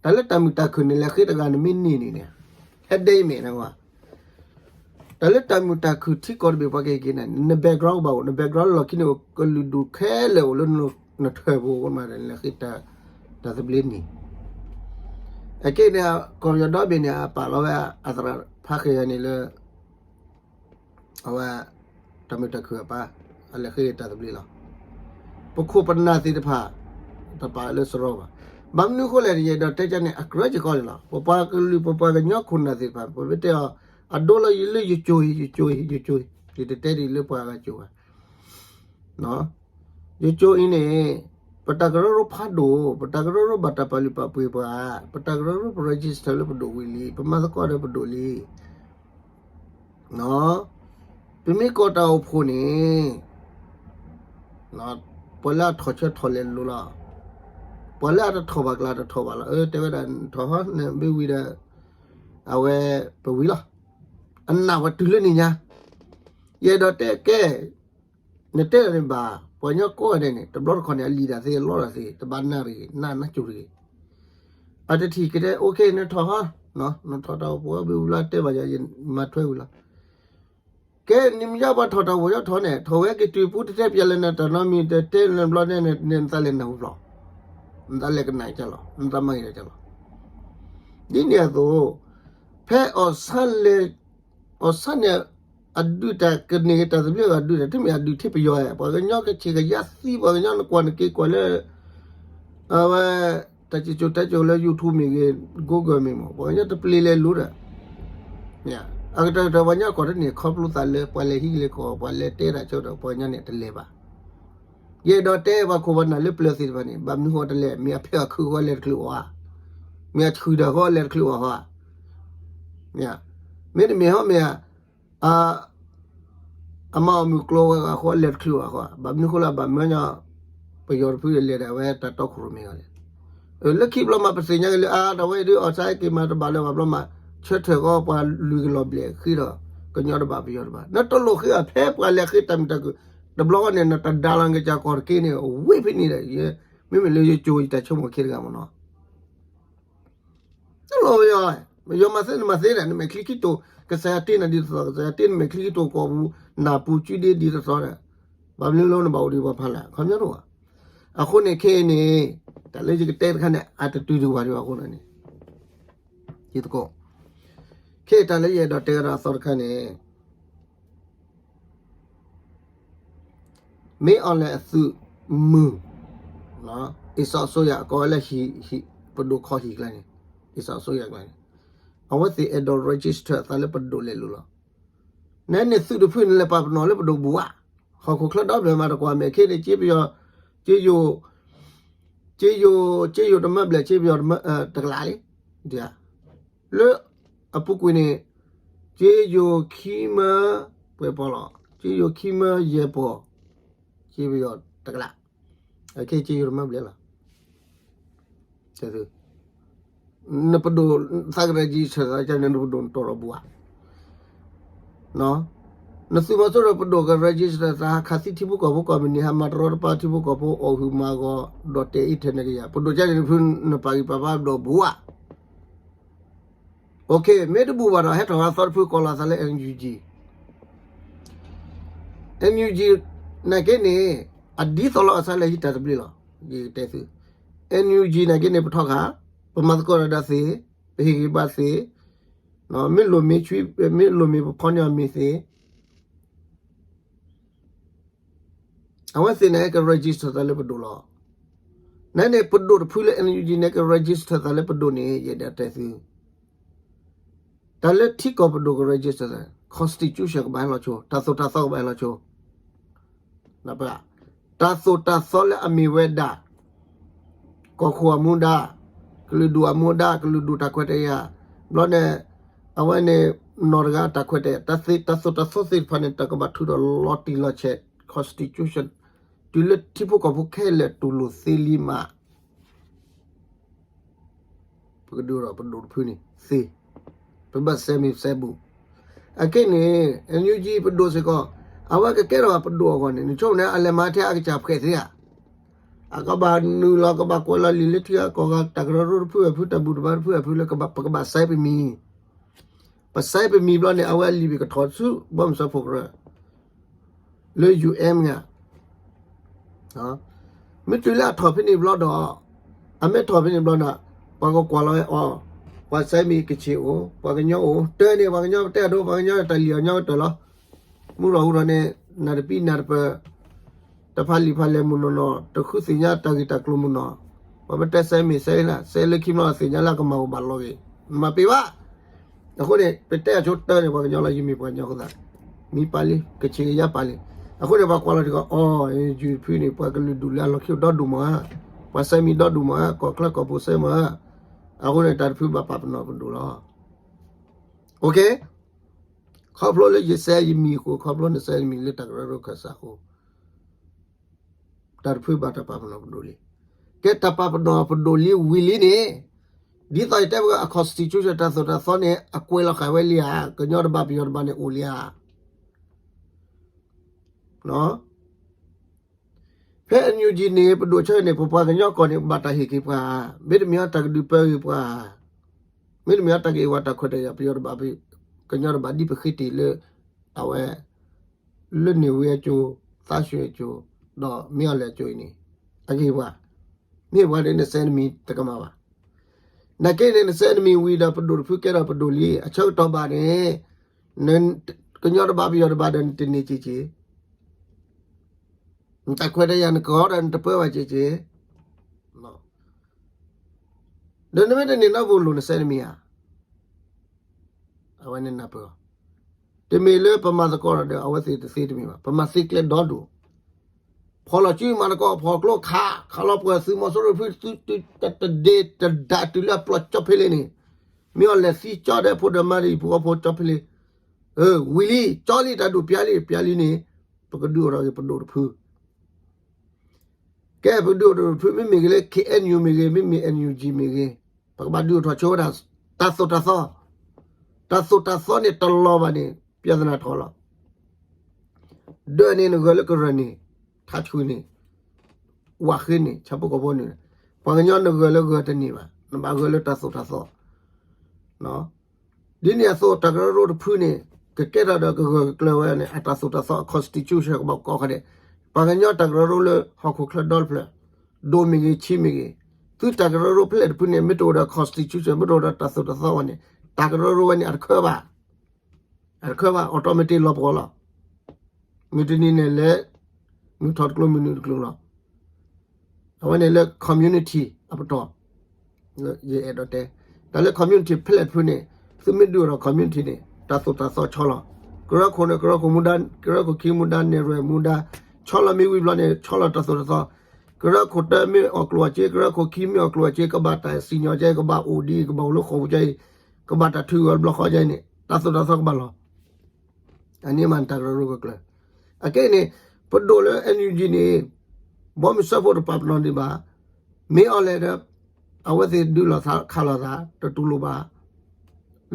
တၢ်လၢတၢ်မုာ်တၢ်ခုၣ်န့ၣ် လဲၤဃ့တဂၤန့ၣ်မ့ၢ်န့ၢ်န့ၣ်န့ၣ် အဒဲအံၤမ့ၢ်နဝဲ တၢ်လၢတၢ်မုာ်တၢ်ခုၣ်ထံကီၢ်တဘ့ၣ်ပှၤကဟ့ၣ်က့ၤန့ၣ် န background ကဘၣ်အိၣ်, န background လီၢ်ခံန့ၣ်အိၣ် ကလုာ်ဒူၣ်ခဲလၢာ်အိၣ်လၢနထၢၣ်ပူၤ ကမၤဒီးလဲၤဃ့တၢ်သဘျ့န့ၣ်. အက့န့ၣ် ကီၢ်ပယီၤဒီဘ့ၣ်န့ၣ် အပာ်လီၤဝဲအသရၣ်ဖးဃဲၤယၤန့ၣ်လၢ အဝဲ တၢ်မုာ်တၢ်ခုၣ်အပၢ် အလဲၤဃ့တၢ်သဘျ့လီၤ. ပခိၣ်ပနၢ်သ့ၣ်တဖၣ် တပာ်လၢစရီဘၣ်. ဘၣ်မနုၤအဃိလဲၣ်န့ၣ် ယအဲၣ်ဒိးတဲကန့ၣ် အကြၢးကီလီၤ. ပပှၤကလုာ် ပပှၤကညီခိၣ်နၢ်သ့ၣ်တဖၣ် ပမ့ၢ်တဲအီၤ အဒိလၢယလၢယကၠိအံၤ ယကၠိအံၤ ယကၠိအံၤ ယတတဲဒ်လၢပှၤဂၤကၠိဘၣ်. ယကၠိအံၤန့ၣ် ပတၢ်ကရၢကရိဖးဒိၣ်, ပတၢ်ကရၢကရိဘၣ်တၢ်ပာ်လုၢ်ပာ်ပှ့ၤပှၤ, ပတၢ်ကရၢကရိပ register လၢပဒိၣ်ဝံၤလံ, ပမၤသကိးဒီးပဒိၣ်လံ. ပမ့ၢ်ကိးတၢ်အိၣ်ဖှိၣ်န့ၣ် ပှၤလၢအထီၣ်ဆၢထီၣ်လဲၤလိၤလီၤ. ပှၤလၢအတထီၣ်ဘၣ်ကျါတထီၣ်ဘၣ်လီၤ. အၢ တဲဝဲဒၣ်ထီၣ်ဟီ နမ့ၢ်ဝံၤဒီး အဝဲပဝံၤလီၤ. အနာ်ပှၤတုၤလၢန့ၣ်ညါ, ယအဲၣ်ဒိးတဲကဲ နတဲဒၣ်န့ၣ်ဘၣ်, ပှၤကညီကိးဂၤဒဲးန့ၣ် တဘျီတခီၣ်န့ၣ် အလံာ်တၢ်သ့ အလီတၢ်သ့ တဘၣ်နၢ်တဂ့ၤ, နၢ်နၢ်ကၠိတဂ့ၤ. အတထံၣ်ကတဲ OK နထီၣ်ဟီ, နထီၣ်တၢ်အိၣ်ဖှိၣ်ဘၣ်ဝံၤလီၤ တဲဘၣ်ယၤ ယမၤထွဲဝံၤလီၤ. ကဲ နမ့ၢ်ယါပှၤထီၣ်တၢ်အိၣ်ဖှိၣ်ယါထီၣ်န့ၣ် ထီၣ်ဝဲက့ၤတုၤပူတတဲပျဲလၢနတၢ်နီတမံၤ တတဲလၢနဘျီန့ၣ် နသးလဲၤနၢ်ဟူဖျိး, နသးလဲၤကနၣ်ကၢ်လီၤ, နသးမၤဂ့ၤကၢ်လီၤ. ဒ်န့ၣ်အသိး ဖဲအီၣ်ဆၣ်လဲၣ် အီၣ်ဆၣ်န့ၣ် အဒုးတၢ်ကန့ၢ်က့ၤတၢ်သဘျ့အဂီၢ်ဒုးတၢ် တမ့ၢ်အဒုးထဲပယီၤဧါ, ပှၤကညီကဆံးကယါသံ ပှၤကညီနကွၢ်နက့ၤကွၢ်လၢ အဝဲ တၢ်စံၣ်စိၤတဲစိၤလၢ YouTube မ့ၢ်ဂ့ၤ Google မ့ၢ်မး ပှၤကညီတပျ့ၤလဲၤလိၤဒီး အကတၢၢ်ကတၢၢ်ပှၤကညီကီၢ်တန့ၢ်ခီဖျိသးလၢ ပှၤလဲၤဟံးက့ၤလၢကီၢ် ပှၤလဲၤတဲတၢ်ဆိဒီး ပှၤကညီန့ၣ်တလဲၤဘၣ်. ယအဲၣ်ဒိးတဲပှၤခိၣ်ပှၤနၢ်လၢပျၢၤသ့ၣ်တဖၣ်န့ၣ် ဘၣ်မနုၤဃိတလဲၤ, မ့ၢ်အဖဲအီၣ်ခုးဃီလဲၤတချုးအီၣ်ဧါ, မ့ၢ်အဆှုၣ်တၢ်ဃီလဲၤတချုးအီၣ်ဃီဧါ. မ့တမ့ၢ်ဟီမ့ၢ်ဧါ အမၤအီၣ်မုၢ်ကျိၤဝဲၤကွာ်အဃိ လဲၤတချုးဘၣ်အဃိ, ဘၣ်မနုၤဃိလၢဘၣ်မၢညီ ပယီၤတဖုလဲၤဒၣ်ဝဲတၢ်တီခိၣ်ရိၣ်မဲဂီၢ်လဲၣ်. လၢခံဘျီမး ပသ့ၣ်ညါက့ၤလၢ အါ တၢ်ဝဲအံၤဒုး အီၣ်ဆၣ်က့ၤမၤတဘၣ်လၢၤဘၣ်ဘျီမး ဆၢထၢၣ်ဃီပှၤလွံၢ်ကလီၤဘျဲၣ်ဃ့ဒီး ကညီတဘၣ်ပယီၤတဘၣ် နတလိၣ်ဃ့အီၤ ဖဲပှၤလဲၤဃ့တၢ်မုာ်တၢ်ခုၣ် တဘျီဃီန့ၣ် နတဒါလီၤကစၢ်ကီၢ်တက့ၢ်န့ၣ် ဝ့ၢ်ဖဲန့ၣ်ဒီး မ့မ့ၢ်လၢယကၠိယတၢ်ဆိကမိၣ်ခံတဂၤမ့ၢ်နီၤ တလိၣ်ပယီၤ, ပယီၤမၤသ့နမၤသ့ဒီး နမဲာ်ချံခံတိာ် ကစၢ်ယွၤတ့နၤဒ်သိးသိး ကစၢ်ယွၤတ့နမဲာ်ချံခံတိာ်ကိာ်ပူၤ နၢ်ပူၤစုဒ့ဒ်သိးသိးဒီး ဘၣ်မနုၤလၢနဘၣ်အိၣ်ဒံးပှၤဖးလဲၢ် အခီပညီတအိၣ်ဘၣ်. အဃိန့ၣ်ခဲအံၤန့ၣ် တၢ်လၢယကတဲတခါန့ၣ် အတတုၤဒံးဝဲဒံးဘၣ်အဃိန့ၣ် ယသကိး ခဲအံၤတၢ်လၢယအဲၣ်ဒိးတဲဒီးအသီတခါန့ၣ် မ့ၢ်အီၤလဲၣ်အသုးမုၢ် အ့ၣ်စီအစိယၤ ကိးဝဲလၢ ပဒိၣ်ခီဟံၣ်ကျါန့ၣ် အ့ၣ်စီအစိယၤကျါန့ၣ် အဝဲသ့ၣ်အဲၣ်ဒိး register အသးလၢပဒိၣ်လဲၤလိၤလီၤ. နန့ၣ်သုးတဖုန့ၣ်လဲၤပာ်ပနီၣ်လၢပဒိၣ်ဘူးဧါ, ဟီၣ်ခိၣ်ချၢဒီဘ့ၣ်မးတကွၢ်မဲာ်ခဲန့ၣ် က့ပယီၤ က့ယိာ် က့ယိာ် က့ယိာ်တမၢဘျဲၣ် က့ပယီၤတကလးလံ လၢအပူၤကွံာ်န့ၣ် က့ယိာ်ခံမၢ ပှဲၤပီၤလီၤ က့ယိာ်ခံမၢယဲၢ်ပီၤ က့ပယီၤတကလး အခဲက့ယိာ်တမၢဘျဲၣ်လီၤ. နပဒိၣ်သးကရၢကံဆၢသးကန့ၣ် နပဒိၣ်နတီၢ်ဒီးဘူးဧါ နသုးမီၤစိရိၤပဒိၣ်က register သးဟးခးသံထံဖိကီၢ်ဖိကီၢ်မုၢ်နံၤ ဟးမၤတရီတပါထံဖိကီၢ်ဖိ အီၣ်ဟုၣ်မၤဂီၤ ဒီးတဲာ်အံၤထဲန့ၣ်ကယၤ ပဒိၣ်ကန့ၣ်တဖု နပာ်ဂံၢ်ပာ်ဘါဘျီဘူးဧါ. မ့ၢ်တဘူးဘၣ်ဒီး ဟဲထီၣ်ဝဲအသီတဖုကိးလီၤသးလၢ NUG, NUG နာ်က့န့ၣ် အဒ်သိးလီၤအစၢ်လၢဟံးတၢ်သဘျ့လီၤ. ယကတဲသု NUG နာ်က့န့ၣ် ပထီၣ်ခါ ပမၤသကိးဒီးဒၣ်သ့, ပဟ့ၣ်ဂံၢ်ဘါသ့, မ့ၢ်လိၣ်မ့ၢ်ဆှံ, မ့ၢ်လိၣ်မ့ၢ်ပဖီန့ၢ်အီၤမ့ၢ်သ့, အဝဲသ့ၣ်န့ၣ်က register သးလၢပဒိၣ်လီၤ. နန့ၣ် ပဒိၣ်တဖုလၢ NUG န့ၣ်က register သးလၢပဒိၣ်န့ၣ် ယအဲၣ်ဒိးတဲသု တၢ်လၢထံကီၢ်ပဒိၣ်က register သး constitution ကဘၣ်ဟဲလီၤဆိ, တၢ်သိၣ်တၢ်သီကဘၣ်ဟဲလီၤဆိ တၢ်သိၣ်တၢ်သီလၢအမ့ၢ်ဝဲဒၣ် ကီၢ်ခိၣ်အမူဒါ, ကလုာ်ဒူၣ်အမူဒါ, ကလုာ်ဒူၣ်တၢ်ခွဲးတၢ်ယာ်, ဘျီန့ၣ် အဝဲန့ၣ် နီၢ်တဂၤတၢ်ခွဲးတၢ်ယာ်, တၢ်သိၣ်တၢ်သီသ့ၣ်တဖၣ်န့ၣ် တၢ်ကဘၣ်ထုးဒီးလီၤတံၢ်လီၤဆဲး constitution တုၤလၢထံဖိကီၢ်ဖိခဲလၢာ်တူၢ်လိာ်သ့လံမး ပကဒုးဒီးပဒိၣ်တဖုန့ၣ်သ့, ပဘၣ်စဲမ့ၢ်စဲဘူး. အခဲန့ၣ် NUG ပဒိၣ်စ့ၢ်ကီး အဝဲကကဲထီၣ်ပဒိၣ်အဂီၢ်န့ၣ် နဆိကမိၣ်န့ၣ် အလဲၤမၤထဲအကစၢ်ဖှဲးသ့ဧါ. အကဘၣ်နုာ်လီၤ ကဘၣ်ကွဲးလီၤလံာ်လၢထံဂၤကီၢ်ဂၤ တၢ်ကရၢကရိတဖုအဖု တၢ်ဘူၣ်တဘါတဖုအဖုလၢပကဘၣ်စဲပမံၤ ပစဲပမံၤဘျီန့ၣ် အဝဲအလံာ်ဘ့ၣ်ကထီၣ်ဆူ ဘီမုၢ်စၢဖှိၣ်ကရၢ လၢ ယူၢ်အဲၣ် မ့ၢ်ဧါ. မ့ၢ်တုၤလၢအထီၣ်ဖဲန့ၣ်ဘျီဒီး အမ့ၢ်ထီၣ်ဖဲန့ၣ်ဘျီန့ၣ် ပှၤကကွၢ်လီၤဝဲအီၤ, ပှၤစဲမံၤကဆ့ၣ်အိၣ်, ပှၤကညီအိၣ်, တၢ်န့ၣ် ပှၤကညီတဲအဒိ ပှၤကညီတၢ်လံၣ်အီၤညီကတၢၢ်လီၤ. မုၢ်ရီၣ်ဟူထီၣ်န့ၣ် နၢ်တပံနၢ်တပၢၢ် တဖးလံာ်ဖးလဲၢ်မုၢ်နီၢ်နီၢ် တဃုသ့ၣ်ညါတၢ်ဂ့ၢ်တၢ်ကျိၤမုၢ်နီၢ်, ပှၤပတဲစဲမ့ၢ်စဲလၢ စဲလၢခံမ့ၢ်သ့ၣ်ညါလၢအကမၤအိၣ်ဘၣ်လီၤဂ့ၤ, မၤပ့ၤဘၣ်. အဃိန့ၣ် ပတဲအဆိတၢ်န့ၣ် ပှၤကညီလီၤ ယမ့ၢ်ပှၤကညီအဃိသတး မံပာ်လံ ကဆ့ၣ်ကယါပာ်လံ. အဃိန့ၣ် ပှၤကွၢ်လီၤတံၢ်ကီး အိ ယူၢ်တဖုန့ၣ် ပှၤကလုာ်ဒူၣ်လၢအလီၢ်ခံအိၣ်ဒီဒူၣ်မး, ပှၤစဲမံၤဒီဒူၣ်မး, ကီၢ်ချၢကီၢ်ပူၤစဲမး, အဃိန့ၣ် တၢ်တဖုဘၣ်ပာ်ပနီၣ်ပဒိၣ်လီၤ. ခီဖျိလၢယစဲယမံၤအဃိ, ခီဖျိနစဲနမံၤလၢတၢ်ကရၢကရိခၢၣ်စးအဃိ တၢ်တဖုဘၣ်တၢ်ပာ်ပနီၣ်ပဒိၣ်လံ. ကဲတၢ်ပာ်ပနီၣ်ပဒိၣ်လံဝံၤလံန့ၣ်, ဒ်သိးယတဲပှၤအ constitution တၢ်သိၣ်တၢ်သီန့ၣ် အကွဲးလီၤဃာ်ဝဲလံဧါ, ကညီတဘးပယီၤတဘးန့ၣ်အိၣ်လံဧါ. ဖဲ NUG န့ၣ် ပဒိၣ်ဆၢန့ၣ် ပပှၤကညီကီၢ်န့ၣ် ဘၣ်တၢ်ဟ့ၣ်က့ၤပှၤဧါ, မ့တမ့ၢ်အတၢ်ကဒုးပၢဂ့ၤပှၤဧါ, မ့တမ့ၢ်အတၢ်ကအ့ၣ်ဝဲတၢ်ခွဲးတၢ်ယာ်ပယီၤတဘး, ကညီတဘးဒ်ပဃ့တ့ၢ်လၢ အဝဲ လၢန့ၣ်ဝံၤအကၠိ, သးစူၤအကၠိ, ဒီးမ့ၢ်အီၤလဲၣ်အကၠိအံၤန့ၣ် အကဟ့ၣ်ပှၤ, မ့ၢ်ပှၤဒီးနစဲနမံၤတကမၣ်ဘၣ်. နာ်က့န့ၣ် နစဲနမံၤဝံၤဒီးပဒိၣ်တဖုကဲထီၣ်ပဒိၣ်လံ, အဆၢကတီၢ်ဘၣ်န့ၣ် ကညီတဘးပယီၤတဘးဒီးနတန့ၢ်က့ၤက့ၤ, နတၢ်ခွဲးတၢ်ယာ်နကီဒီးနတပၢဘၣ်က့ၤက့ၤ, ဒီးနမ့ၢ်တန့ၢ်နီတဘိလိၣ်နစဲနမံၤဧါ. အဝဲန့ၣ်နၢ်ပၢၢ်အီၤ, တမ့ၢ်လၢပမၤသကိးဒီးအဝဲသ့ၣ်တသ့တမ့ၢ်ဘၣ်, ပမၤသ့ကျဲဒီဒူၣ်, ဖီၣ်လီၤစုမၤသကိး ဖီၣ်ကျိခး, ခးလီၤပှၤသုးမီၤစိရိၤဖုသုတဒ့တဒါတုၤလၢအပျီၢ်ကၠီဖဲလ့န့ၣ်, မ့ၢ်အီၤလဲၤသံကၠီဒီးဖိဒီးမါဒီးဖိဖိကၠီဖဲလ့, ဝံၤလံ, ကၠီလံတၢ်ဒူၣ်ပျါလံ, ပျါလံန့ၣ်, ပကဒုးအိၣ်ထီၣ်က့ၤပဒိၣ်တဖု ကဲပဒိၣ်တဖု မ့မ့ၢ်ဂ့ၤလၢ KNU မ့ၢ်ဂ့ၤ, မ့မ့ၢ် NUG မ့ၢ်ဂ့ၤ, ပကဘၣ်ဒုးအိၣ်ထီၣ်ဆိဝဲဒၣ် တၢ်သိၣ်တၢ်သီ, တၢ်သိၣ်တၢ်သီန့ၣ်တလီၤဘၣ်န့ၣ် ပြဿနာထီၣ်လီၤ. ဒၢးန့ၣ်နဂၢၢ်လၢကရၢၢ်န့ၣ်, ထးဆူၣ်န့ၣ်, ဝၣ်ဃ့န့ၣ်, ဆၣ်ဖိကီၢ်ဖိန့ၣ်, ပှၤကညီနဂၢၢ်လၢဂၢၢ်တန့ၢ်ဘၣ်, နဘၣ်ဂၢၢ်လၢတၢ်သိၣ်တၢ်သီ ဒ်န့ၣ်အသိး တၢ်ကရၢကရိတဖုန့ၣ် ကကဲထီၣ်ဒီးကဂၢၢ်ကကျၢၤဝဲန့ၣ် အတၢ်သိၣ်တၢ်သီ အ constitution ကဘၣ်ကိးခါန့ၣ်, ပှၤကညီတၢ်ကရၢကရိလၢဟီၣ်ခိၣ်ချၢဒီတဖျၢၣ်, ဒိၣ်မ့ၢ်ဂ့ၤ ဆံးမ့ၢ်ဂ့ၤ, သုတၢ်ကရၢကရိဖဲလဲၣ်တဖုန့ၣ် မ့ၢ်တအိၣ်ဒီး constitution မ့ၢ်တအိၣ်ဒီးတၢ်သိၣ်တၢ်သီဝဲန့ၣ် တၢ်ကရၢကရိဝဲန့ၣ် အတခၢဘၣ်, အတခၢဘၣ် automatic လီၤပှီၢ်လီၤ. မုၢ်တနံၤန့ၣ်လဲၤ, မုၢ်ထီၣ်တကျိၤ မုၢ်နုာ်တကျိၤလီၤ. အဝဲန့ၣ်လၢ community အပတီၢ်, ယအဲၣ်ဒိးတဲ, တၢ်လၢ community ဖဲလဲၣ်တဖုန့ၣ် သုမ့ၢ်ဒုးအိၣ်ဒီး community န့ၣ် တၢ်သိၣ်တၢ်သီဆီလီၤ. ကရၢခိၣ်န့ၣ် ကရၢခိၣ်မူဒါ, ကရၢခိၣ်ခံမူဒါ, နဲၣ်ရွဲၣ်မူဒါ, ဆီလီၤမ့ၢ်ဝံၤဘျီန့ၣ် ဆီလီၤတၢ်သိၣ်တၢ်သီ, ကရၢခိၣ်တၢမ့ၢ်အီၣ်ကျိၣ်အစ့, ကရၢခိၣ်ခံမ့ၢ်အီၣ်ကျိၣ်အစ့ ကဘၣ်တၢ်စံၣ်ညီၣ်ကဲ, ကဘၣ်အိၣ်ဒံး, ကဘၣ်အိၣ်လၢဃိာ်ပူၤကဲအံၤ, ကဘၣ်တၢ်ထုးဂီၤတဘျီဃီကဲအံၤန့ၣ် တၢ်သိၣ်တၢ်သီကဘၣ်လီၤ. အန့ၣ်မ့ၢ်တၢ်ကရၢကရိကကျၢၤ. အခဲအံၤန့ၣ် ပဒိၣ်လၢ NUG န့ၣ် ဘီမုၢ်စၢဖှိၣ်တပာ်ပနီၣ်ဒံးဘၣ်, မ့ၢ်အီၤလဲၣ်ဒီး အဝဲသ့ၣ်ဒုးလိာ်သးခးလိာ်သး တတူၢ်လိာ်ဘၣ်.